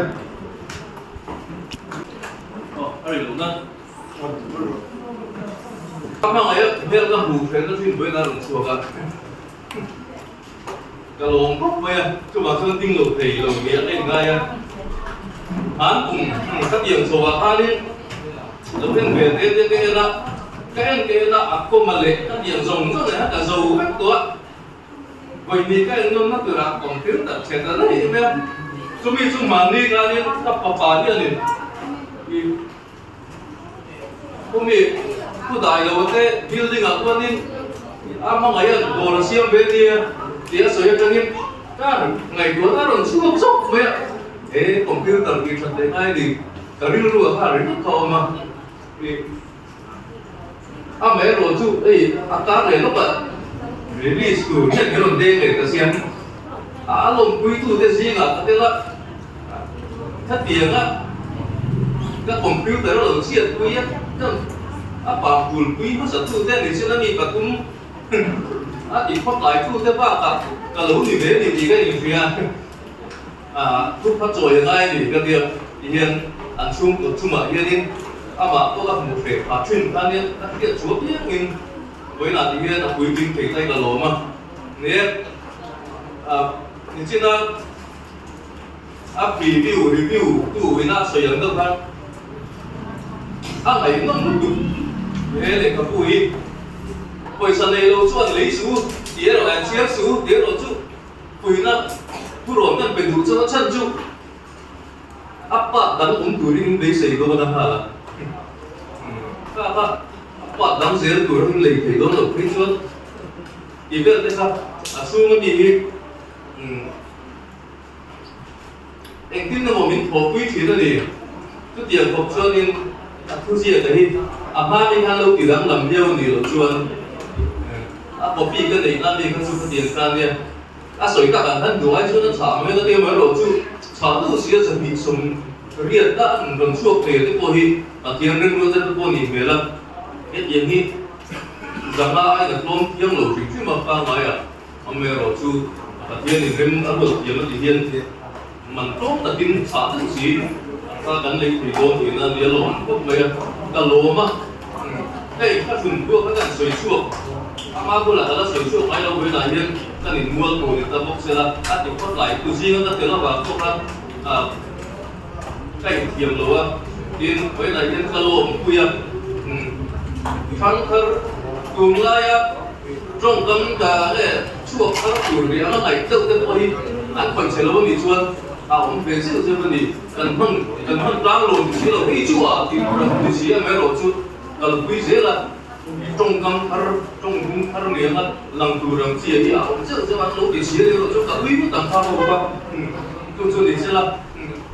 A ri loh nan. Ka hmangaih a hmel ka hmuh hrehna thin vawiin a rawn chhuak a. Ka lawm khawp mai a, chuvang chuan ding lo thei lo nia ka inngai a. Han kum ka tiang chho ah khanin lo en ve te te ka en a, ka en ka en a, a kawma leh ka tiang zawng zawng leh kha ka zo vek tawh a. Vawihnih ka en nawmna turah computer chhe ta daih mai a, chumi chu mahni khanin ka fapa hianin ih Khumi thu dai lo te building ah chuanin a hmangaih a dawr a siam ve nia tih a sawi atangin ka ngaihtuahna a rawn chhuak chawk mai a, he computer tih that leh ngai ni ka rilru ah kha ringawt kha a awm a, ih amaherawh chu hei a kar leh lawk ah release tur hian min rawn deng leh ta sia, a lawmpui tu te zingah ka tel a. Hetianga ka computer a lo chhiat pui a, ka a pa kulpui hmasa tu te ni chin a mi pathum a ti khawtlai tu te bakah ka lo ni ve ni tih ka inhria a, thupha chawi a ngai a ni ka tia tihian an chhungkaw chungah hianin amah pawh ka hmuh hreh phah thin khanin a hriat chhuah piangin vawiinah tihian a puitling thei ta hi ka lawm a, ni e a nichina. A preview, review, tu ina sawi ang deuh khan a ngaihnawm lutuk he lehkhabu hi. Pawisa nei lo chuan lei su tih erawh an chhiar su tih erawh chu puina thurawn kan pe duh chuan a chhan chu a part dang awm turin in beisei dawn a nghal a. Kha kha a part dang zel tur in lei thei dawn loh phei chuan tih vel te kha a chhung ami hi Engtin emaw min thawhpui thin a ni. Chutiang khawp chuanin a thuziaka hi a hmami khan lo ti danglam viau a nih loh chuan a copy ka neih na mi kha chu khatiang kha ania. A sawi tak ang khan duh ai chuan a chhah mai a, tia mai erawh chu chhah deuh sia zahnih 80 a an rawn chhuak thei te pawh hi Pathian rimrual te pawh nih hmel a. Hetiang hi zanga ain a tlawm thiang lo hrim hrim a pangngai a. Amaherawh chu Pathian in rem a ruat thiam a ti hian man tlawm takin chhah deuh si kha kan lei thei dawn tih na nia lawm khawp mai a, ka lawm a, hei ka hlun pawh kha kan sawi chhuak ama bulah ka la sawi chhuak ngai lo vawiinah hian kan in mual tur ni ta bawk sela a ti phawt lai tu zinga ka tel avang pawh khan ka inthiam lo a, tin vawiinah hian ka lawm pui a, thangthar tunlaia. Tawngkam ka leh chhuak thar tur ri anga ngaih deuh te pawh hi an khawih che lo a nih chuan a awm ve zeuh zeuh a ni. Kan hman kan hman tlang lo ni si lo hei chu a tih tur ang ni si a mai erawh chu kalpui zel a tawngkam thar tawngdung thar ni anga lang tur ang chi hi a awm zeuh zeuh a an lo ti si a ni erawh chu ka ui vut ang kha ho kha chu chu ni sela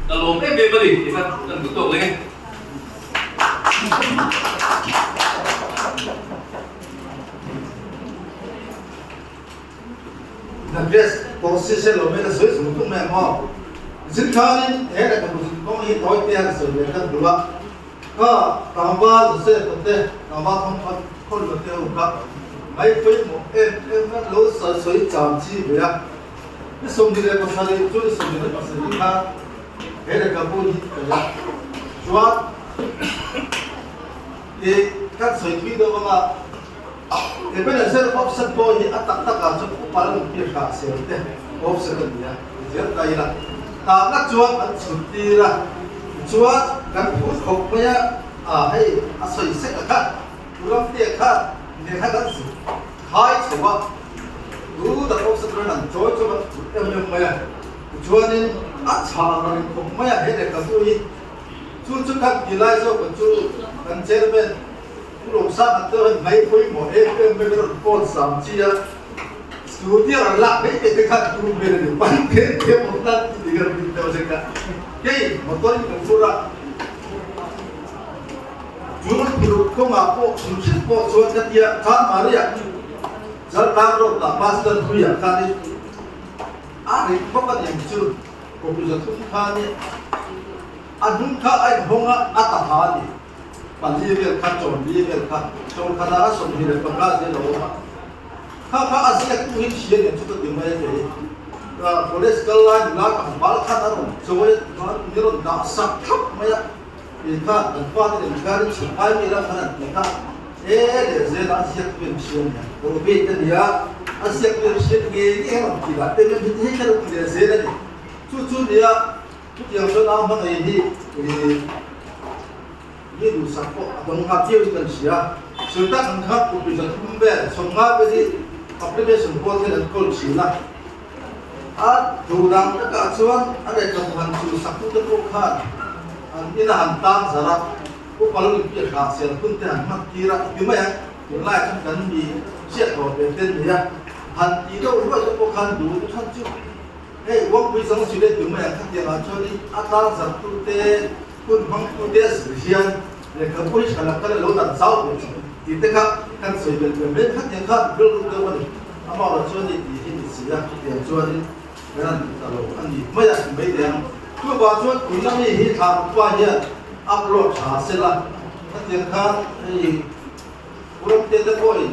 ka lawm em em a ni tih kha kan duh tawk leng e. Na dress pawh si se lo mai ka sawi zung zung mai ang aw. Zin khanin he lehkhabu zin kawng hi tawi te han sawi ve khan duh a, kha tlangval Joseph a te tlangval thawmkhat khawn la te ho kha mai pawimawh em em a lo sawi cham chi ve a. Ni 27 chu ni 27 khan he lehkhabu hi ka la chuan I kan sawi thui deuh anga Ebenezer offset pawh hi a tak takah chuan upa lam hi hrah sel te offset a ni a, ti zel ta ila tahna chuan an chhut tir a, tichuan kan phur khawp mai a, a hei a sawi sek a kha Ramtea kha nen khan an zuk khai chho a, tu tak offset ran an chawi chuan an phur em em mai a, tichuanin a chhah rang khawp mai a he lehkhabu hi. Chu chu kan ti lai zawk ang chu kan chairman Pu Lawmsang an teuh hian mai pawimawh em em mai kan rawn phone sam chi a, studio an lak mai mai te khan tum vel a ni pan them them awm nan ti ti kan rin deuh zek a, kei motor in kan phur a, chu phurh kawngah pawh hrim hrim pawh chuan ka tia Chanmari-ah Chaltlang road ah Pastor Hluia khanin a rin khawp a ni ang chu. Kawpi 300 kha nih a hnung kha a inhawng a, a ta ha a ni. 4 vel kha, 4 vel kha, chawl khatah a 25 zel a awm a. Kha kha a ziaktu hi thian em chu ka ti mai a kei. College kal lai nula tlangval khan a rawn chawi a, ni rawn dah sak thlap mai a. Ti kha kan pa te nen khan chhun ai mi ram khan an ti kha e leh zel a ziak tu em hria nia Robert a nia a ziak tu em hria nge nge a rawn ti lah te em hi hei kha lo ti leh zel a ni chu chu nia chutiang chuan a hmangaih hi mi duhsak pawh a dawng nghal viau in kan hria sawi tak ang khan kum 300 vel 50 vel hi application pawl hian an kawl thin a. A duh dang takah chuan a lehkhabu han chulsak tute pawh khan an ina han tang zar a, upa lo inpiah hlah sel hun te han hman tir a, ti mai ang, tunlai chuan kan mi hriat tawh ve te nia, han ti deuh ruai te pawh khan duh te khan chu hei uangpui chang si le ti mai ang khatiang ah chuan in a tlang zar tute hun hmang tute a zir hian lehkhabu hi tha lak kal a lo dan zau ve thin tih te kha kan sawi belh ve mai khatiang khan rilru deuh a ni. Amah chuan i tih hi ni si a, chutiang chuanin kan han ti ta lo a ni mai a ti mai teh ang. Chuvang chuan tuna mi hi thla rukpa hian upload tha se la, khatiang khan hei Puramte te pawhin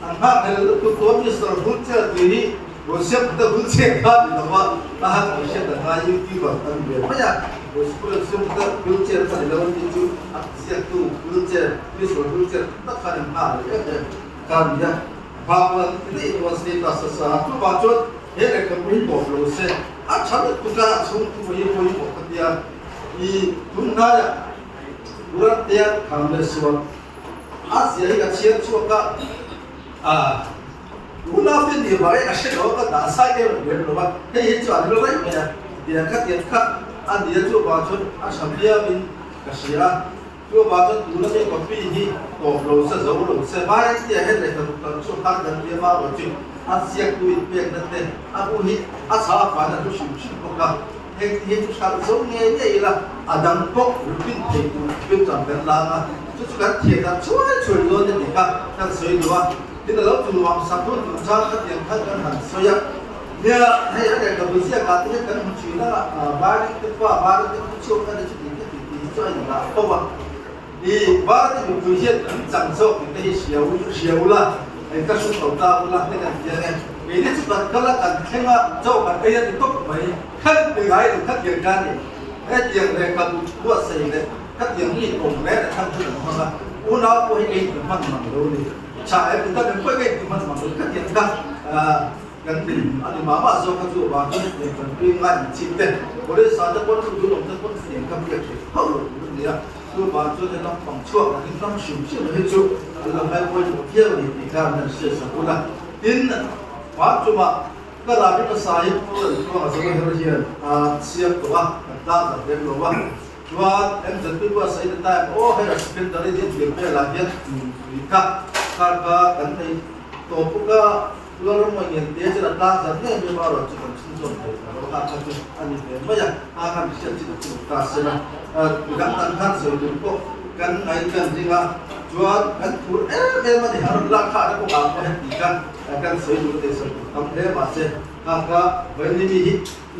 an nghakhlel lutuk chuan Mister Hulcher tih hi rawn siam khat a Hulcher kha ni lo va, a han kan hriat ang a YouTuber kan ve mai a, rawn siam khat a Hulcher kha ni lo a tih chu a ziaktu Hulcher, Mister Hulcher tak khan an nghakhlel em em kha a ni a. Bhagwan ti daih chuan status a sa a, chuvang chuan he lehkhabu hi tawp lo se, a tha lutuk a, a chhungtu hi pawimawh ka tia, i tunhnaiah Purantea kham leh sual a zia hi ka chhiar chhuak a, ah unau te nih vang e ka hre lo a, ka dah sai em em lem lo a, hei hi chu an lo raih mai a, tiang kha tiang kha a ni a, chuvang chuan a tha viauin ka hria a. Chuvang chuan tuna mi copy hi tawp lo se zo lo se vai tia he lehkhabu kan chu har kan tia ma rawh chu a ziaktu in pekna te a bu hi a chha a faina hlu hrim hrim bawk a, heng te hi chu hralh zo ngei ngei ila a dang pawh rupin thei tur pin ram kan lang a, chu chu kan thian dan chhuai chhuai dawn a ni kha kan sawi duh a, tin a lo chu nuam sak hun tur chang khatiang khan kan han sawi a, nia hei a lehkhabu ziakah te hian kan hmu thin a, vai te pa vai te khu chhuak a ni chu tih te tih. Tih chu a indah fo a, i Bharati mipui hian an chang zawk tih te hi hria u hria ula, eng ka hru tho ta ula te kan ti ang e. Keini chu kan kal a, kan thleng a, chaw kan ei a ti tawp mai, khan ti ngai lo khatiang kha a ni. Hetiang lehkhabu buatsaih leh khatiang mi awm reng reng khan hun an hmang a, unau pawh hi kei inti hman mang lo ni, tha em ti tak em pawh hi kei inti hman mang lo khatiang kha. Kan din a ni mah mah zawk a chu vang chuan hetiang kan tui ngai ang chi te Police ah te pawn chu dulawm te pawn hetiang kha biak theih hauh lo tur a ni a, chu vang chuan he lampang chhuak ang in ram hrim hrim hi chu an lo ngai pawimawh viau a ni tih kha an han hriat sak ula. Tin, hma chungah ka rabi hmasa hi Pu Laltluanga Zawlher hian a siam tawh a, kan tan zar lem lo a, chuan MZP buatsaih na time aw hei a secondary din tir velah hian tui kha kar kha kan nei tawh bawk a, Lalram a ngen te chu a tlang zat ngei mai a, ruah chu kan chhunzawm thei ta lo a, kha chu a ni ve mai a, a khan hriat chin a chu ta se la, midang dang khan sawi tur pawh kan ngaih kan ring a, chuan kan phur em em a ni, a rawn lak kha a kawngah pawh heti kha kan sawi duh a ni, sawi tur tam hle mahse kha kha vawiin mi hi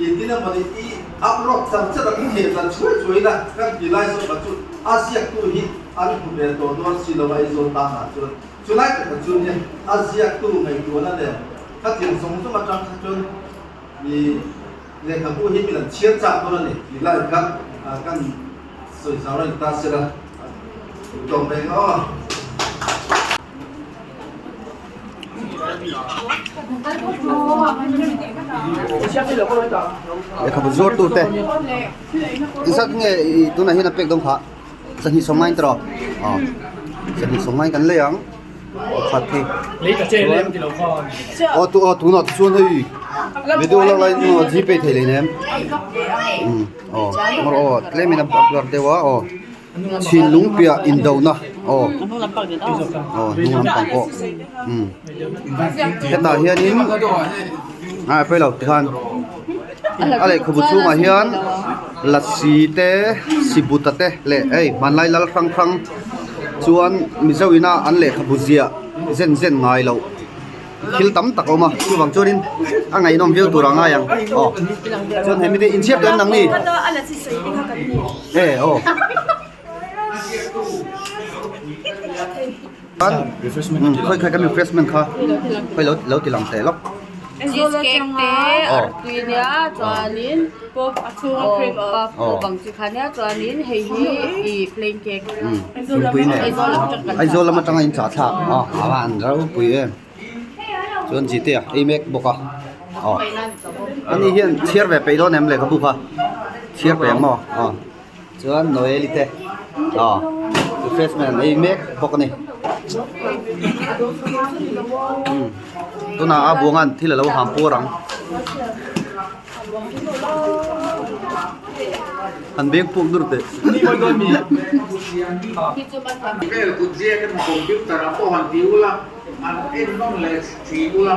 i tin emawni i upload char char a, i theh zan chhuai chhuai ila kan ti lai zawk ah chu a ziaktu hi an hmu ve tawh dawn si lo a, Aizawl tangah chuan. Chulai takah chuan nia a ziaktu ngaihtuahna leh khatiang zawng zawng atang kha chuan mi lehkhabu hi min an chhiar chak dawn a ni tih lai kha kan sawi zau reng ta se la duhtawk reng aw. Lehkhabu zuartute engzat nge tunah hian a pek dawn kha. 290 tawh aw 290 kan lei ang pakhat hi chuan aw tu aw tunah te chuan hei video lak lai in aw gpay thei lei nem um aw mar aw tlem in a blur deuh a aw chhinlung piah indona aw aw hnung lampang pawh um hetah hianin a pawi lo tikhan. A lehkhabu chhungah hian lassi te sibuta te leh hei hmanlai lal hrang hrang chuan mizo ina an lehkhabu ziah zen zen ngai loh thil tam tak a awm a chuvang chuanin a ngaihnawm viau tur a ngai ang aw chuan hemi te inchhiar tawh em nang ni e aw. Khawi khawi kan refreshment kha khawi lo ti lang teh lawk. Cheese cake te artui nia chuanin puff a chhunga cream puff bang chi kha nia chuanin hei hi ih plain cake Aizawl lam atanga in chah thlak a a van ropui em chuan zite a ei mek bawk a aw ani hian chhiar ve peih dawn em lehkhabu kha chhiar peih ang maw aw chuan Noeli te aw refreshment an ei mek bawk a ni tunah a buanga'n thil a lo ham puar ang. Han beng puk dur teh. Vel kut ziak emaw computer ah pawh han ti ula, han en nawn leh thin ula,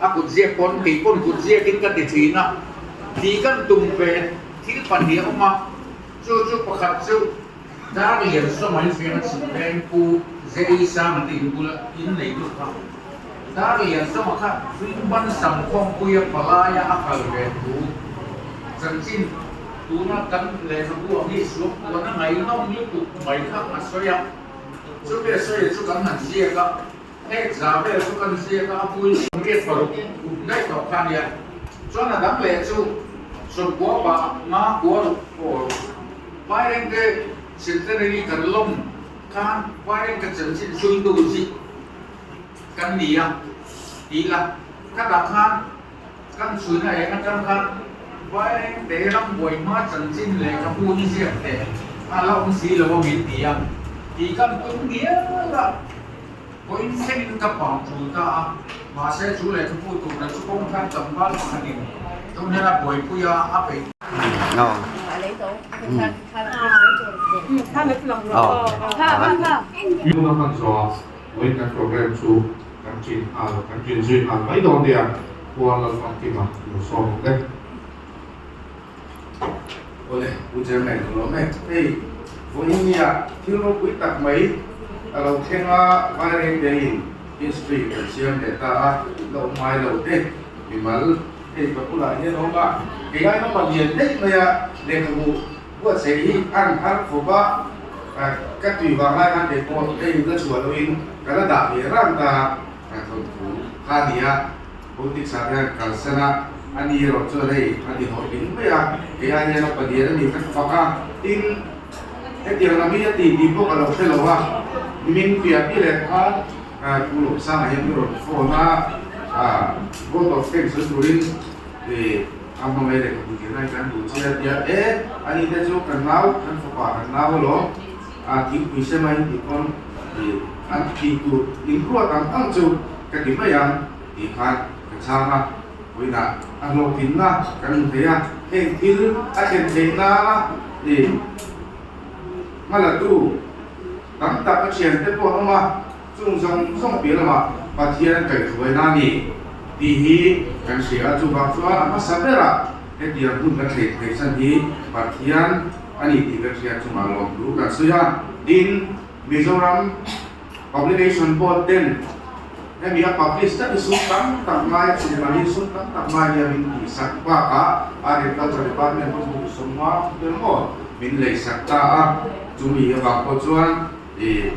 a kut ziak pawn kei pawn kut ziakin ka ti thin a, tih kan tum ve thil pahnih a awm a, chu chu pakhat chu Dar lian sawm an fiam a chhim veng Pu Zei Sang te in bula in nei lut kha. Dar lian sawma kha Ringban sam khawmpuia palaia a kal ve thu chanchin tuna kan lehkhabu ang hi suam puan a ngaihnawm lutuk mai kha a sawi a. Chumi a sawi chu kan han ziak a, hek za vel chu kan ziak a, a pui 86 kum daih tawh kha nia. Chuan a dang leh chu sawmkua pa nga kua ruk aw Vairengte Centenary kan lawm khan Vairengte chanchin hruaitu chi kan ni a tih la, khatah khan kan chhuina eng atang khan Vairengte rambuai hma chanchin lehkhabu hi ziak teh a la awm si lo a min ti a tih kan tum ngial a, vawiin thlengin ka pang tul ta a, mahse chu lehkhabu tur chu kawng thar tlangval pakhatin tunhnen a buaipui a, a peih. Tuna hman zawha vawiin kan program chu kan chin nghal kan chin zui nghal mai dawn nia Puan Lalfamkima lo sawm ang le. Awle, Pu Chairman ka lawm e. Hei, vawiin nia thil ropui tak mai a lo thleng a, Vairengte in history kan siam leh ta a, la awm ngai lo te, mimal Hei ka bulah hian a awm a, kei ai hma lian daih mai a lehkhabu buatsaih hi a rawn har khawp a, ka tui vang lai khan kei pawh hei la chhuah lohin ka la dah ve rang ta a thawnthu kha a ni a, politics ah hian kalsan a, a ni erawh chuan hei a ti hlawhtling mai a, kei ai hian a palian a ni ka fak a, tin hetiang lam hi a ti tih pawh ka lo hre lo a, nimin piah pi leh khan. Pu Lawmsanga hian i rawn phone a, vote of thanks sawi turin a hmangaih leh ka hmuhtir a kan duh che a tia, e ani te chu kan nau, kan fapa kan nau alawm, thingpui sem a intih pawn an tih tur inruat ang ang chu ka ti mai ang tih khan ka chhang a, vawiinah a hlawhtlinna kan hmu thei a, heng thil a thlen theih nana hmalatu Tam tak a thiante pawh an awm a, chung zawng zawng piah lamah Pathian kaihhruaina a ni tih hi kan hria a, chuvang chuan a hmasa berah hetiang hun kan thei theih chhan hi Pathian a ni tih kan hria chungah lawmthu kan sawi a. Tin, Mizoram Publication Board ten hemi a publish tak hi sum tam tak ngai a chhunmah hi sum tam tak ngai nia min tihsak bakah Agriculture Department pawh chu sawmnga tel maw min leisak ta a. Chumi avang pawh chuan ih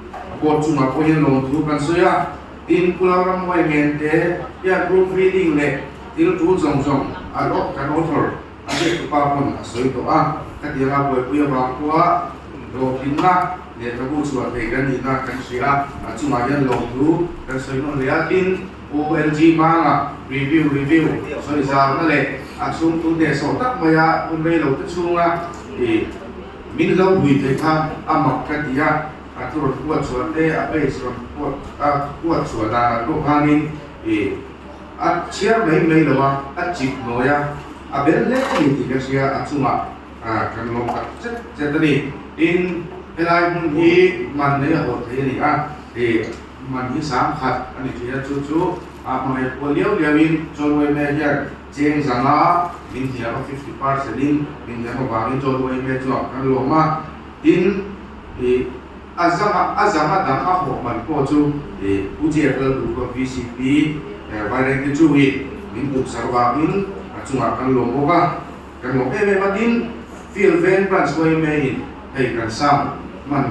a board chungah pawh hian lawmthu kan sawi a, tin Pulau Ramhuai men te hian proof reading leh thil tul zawng zawng a lawk kan author a ziak tupa pawn a sawi tawh a, khatianga buaipui avang pawha hlawhtlinna lehkhabu chhuah thei kan nihna kan hria a, a chungah hian lawmthu kan sawi nawn leh a, tin OLG banga review review sawi zauhna leh a chhungtu hnehsawh tak maia hun reilo te chhunga ih Min lo bui thei kha a mak ka ti a, a thu rawn puat chhuah te, a page rawn puat a puat chhuah danah pawh khanin ih a chhiar mai mai lo a, a chip hnuai a, a bel hle a ni tih ka hria, a chungah kan lawm tak chet chet a ni. Tin, helai hmun hi man nei a haw thei a ni a, ih man hi sang khat a ni thei a, chu chu a hmangaih pual liau liauin Chawnwei Mei hian Cheng zanga min hniam a 50% in min hniam avangin John Wayne chuan kan lawm a, tin ih a zanga a zanga dang a hawh man pawh chu ih Pu Jeff Lalduhka vcp Vairengte chu ih min duhsak avangin a chungah kan lawm bawk a, kan lawm em em a, tin Field Veng Branch Wayne in hei kan sang man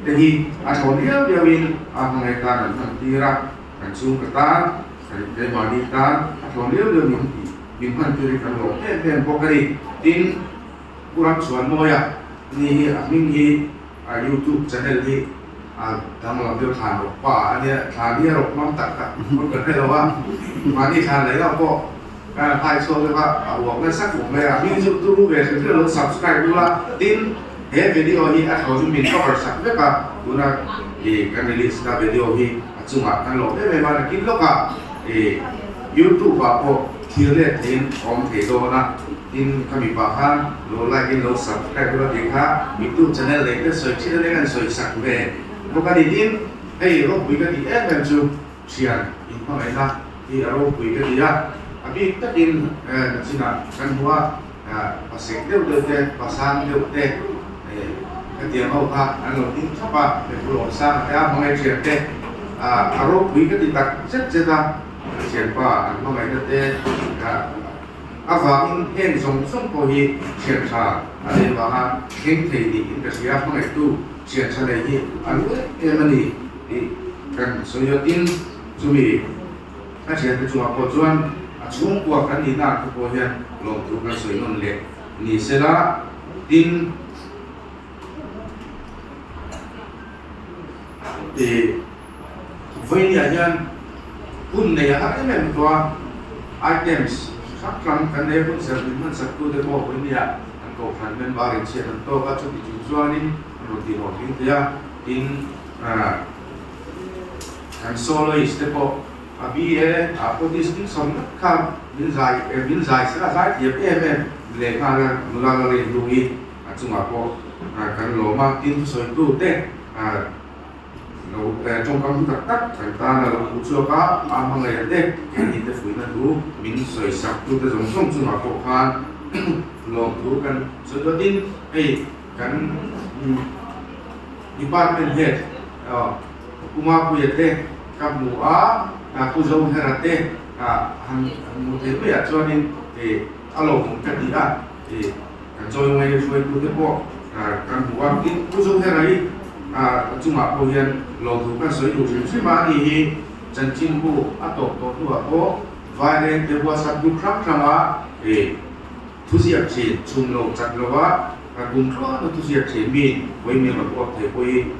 te hi a thlawn riau riau in a hmangaih tan an hman tir a, kan chhungkaw tan. Kan keimahni tan a thlawn liau liau min tih min hman turin kan lawm em em bawk a ni. Tin, Pu Ramchhuanmawia ni hi a hming hi a youtube channel hi a danglam deuh thlan rawk pa a nia, thlan hi a rawk hmang tak tak pawn kan hre lo a, mahni thlan leh lo pawh kan hai chhuak deuh a, a uak nasa khawp mai a, a hming chu turu ve hrim hrim lo subscribe ula, tin he video hi a thlawn chu min cover sak vek a, tuna ih kan release na video hi a chungah kan lawm em em a, nakin lawkah ih youtube ah pawh thlir let theihin a awm thei dawn a. Tin, ka mipa khan lo like in lo subscribe ula tih kha youtube channel leh te sawi thin ania kan sawi sak ve bawk a ni. Tin, hei ropui ka tih em em chu thian inhmangaihna hi a ropui ka ti a, a bik takin nachinah kan hmu a, pasek deuh deuh te, pasang deuh te ka tiang ho kha an lo ding thap a, hei Pu Lawmsanga te a hmangaih thian te a ropui ka ti tak zet zet a, thianpa an hmangaihna te A vangin heng zawng zawng pawh hi thian tha a nei vanga thleng thei niin ka hria. Hmangaihtu thian tha nei hi a lu em em a ni tih kan sawi a. Tin, chumi a thiante chungah pawh chuan a chhungkua kan nihna ang te pawh hian lawmthu kan sawi nawn leh ni sela. Tin, ih Vawinia hian hun nei a har em em tawh a, items hrang hrang kan nei a, hun serh min hman sak tute pawh vawinia an kohhran member in chhiat an tawk a, chuti chung chuanin an rawn tih hlawhtling thei a, tin kan soloist te pawh a BA ah pawh distinction vek kha min zai min zai sela zai thiam em em lehnghala nula la rin hnuin a chungah pawh kan lawm a, tin thusawitu te. Lo tawngkam hlu tak tak kan tan a lo hmuh chhuak a, a hmangaih te keini te fuihna thu min sawi sak tu te zawng zawng chungah pawh khan lawmthu kan sawi dawn. Tin, hei kan department head Pu Mapuia te ka hmu a, Pu Zohera te han hmuh theih maiah chuanin a lawmawm ka ti a. Kan chawi ngai hruaitu te pawh kan hmu a, tin Pu Zohera hi a chungah pawh hian lawmthu kan sawi duh hrim hrim a, ani hi chanchinbu a tawp tawh hnuah pawh Vaireng te WhatsApp group hrang hranga thuziak thin chhum lo chat lova kum tluang a thuziak thin mi vawiin rawn uap thei pawh hi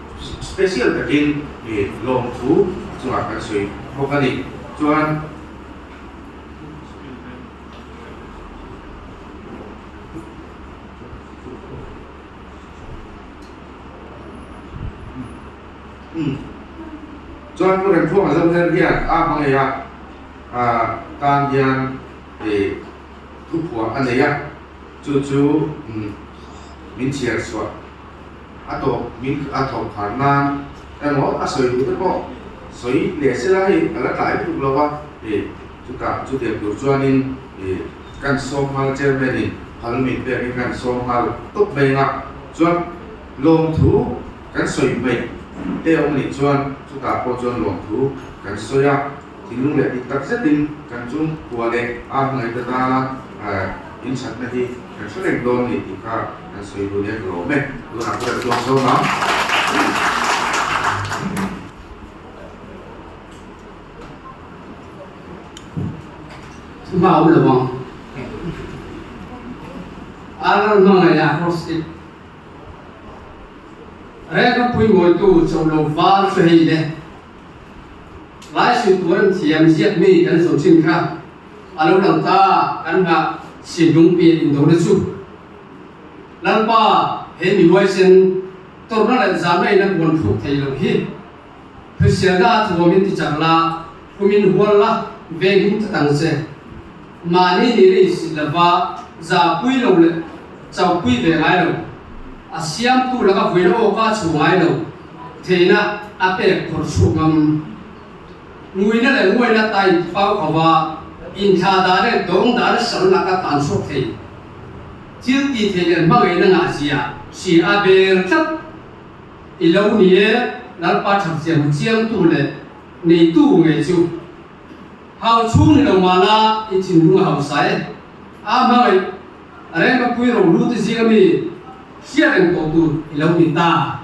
special takin lawmthu a chungah kan sawi bawk a ni. Chuan. Chuan Pu Remthuanga zo her hian a hmangaih a, tan hian thuphuah a nei a, chu chu min chhiar chhuah a tawp min a thawk phar nan emaw a sawi duh te pawh sawi leh sela hei a la tlai lutuk lo a. Chutah chutiang tur chuanin kan sawm nghal chairman in phal min pek in kan sawm nghal tawp mai anga chuan lawmthu kan sawi hmaih te awm anih chuan chutah pawh chuan lawmthu kan sawi a, thinlung leh dik tak zetin kan chung kua leh a hmangaih te tana inthatna hi kan hre reng dawn ni tih kha kan sawi duh nia ka lawm e. Tunah pawh chuan sawm ang. Hma awm lo ang. Ar hmangaih a horse Reng a pui ngawitu cho lo var chu hei le. Lai suih tur an thiam ziak mi kan zo thin kha a lo lang ta kan nghah sinlung pian indona chu. Lalpa he mi huaisen tawrhna leh zahna in a kuan thluk thei lo hi. Hriselna a thuam in ti chak la, kum in hual la, veng him tlat ang che. Mahni ni rei sit lova za pui lo leh chau pui ve ngai lo, a siamtu laka vuina awka a chhu ngai lo, theihna a pek phawrh chhuak ngam. Nguina leh nguaina ta in ti pau khova, inthla dan leh dawng dan sal laka tan chhuak thei. Thil ti thei leh hmangaihna ngah zia hria a ber tlat. I lo ni e, Lalpa thatzia hmu chiangtu leh neitu ngei chu. Hau chhung ni lo mahla i thinlung a hausa e. A hmangaih reng ka pui rohlu te zinga mi hriat reng tawh tur i lo ni ta.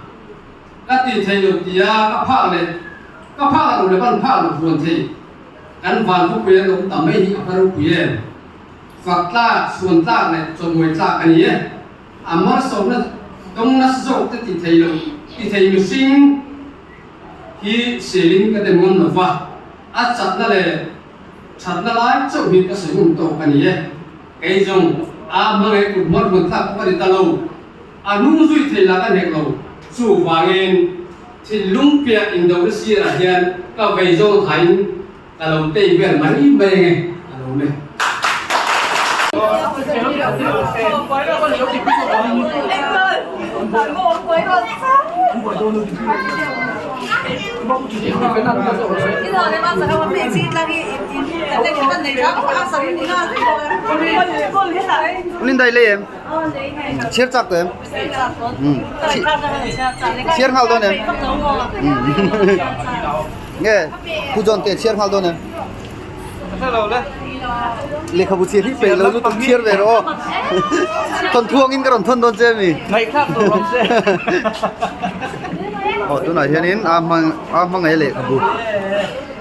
Ka ti thei lo tia ka phak leh ka phak lo leh ban phak lo vuan thei. Kan van khawpui an awm ta mai hi a va ropui em? Fak tlak, chhuan tlak leh chawhmawih tlak a ni e. A malsawmna dawng nasa zawk te ti thei lo, ti thei mihring hi selin ka dem ngam lo va, a chatna leh thatna lai chauh hi ka sawi ngam tawk a ni e. Kei zawng a hmangaih kut hmar hmun thlak pawh ka ni ta lo, a hnung zui thei lah ka hnek lo. Chuvangin thinlung piah indona sirah hian ka vei zawng thain Ka lo tei vel mai mai ange a lo le. Lindai lei em? Chhiar chak tawh em? Chhiar nghal dawn em? Nge Pu John te chhiar nghal dawn em? Lehkhabu chhiar hi peih lo lutuk chhiar ve rawh aw. Thawn thuangin ka rawn thawn dawn che ami. Ngaihthlak tur awm se. Aw tunah hianin a hmang a hmangaih lehkhabu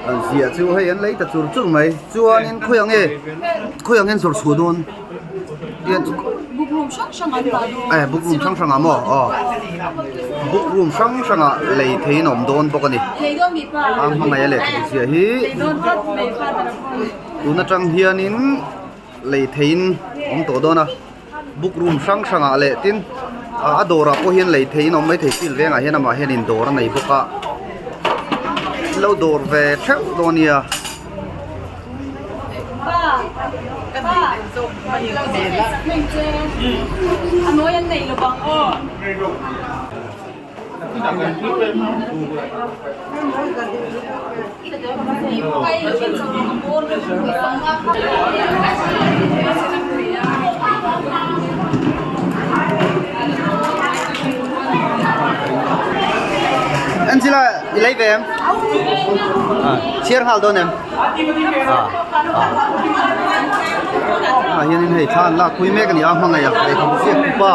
an ziah chu hei an lei ta chur chur mai. Chuanin khawi ang nge khawi ang nge an zawrh chhuah dawn? Book room hrang hrang an dah dawn. Eh book room hrang hrang ah maw aw book room hrang hrang ah lei theiin a awm dawn bawk a ni. Lei dawn mi pa. A hmangaih a lehkhabu ziah hi Lei dawn phawt mai pa dara phone. Tun atang hianin lei theiin a awm tawh dawn a book room hrang hrang ah leh tin a dawrah pawh hian lei theiin a awm maithei field vengah hian amah hianin dawr a nei bawk a lo dawr ve theuh dawn a nia. Angela i lei ve em? Chhiar nghal dawn em? Ah hianin hei thla an lak pui mek a ni a hmangaih a lehkhabu ziak pupa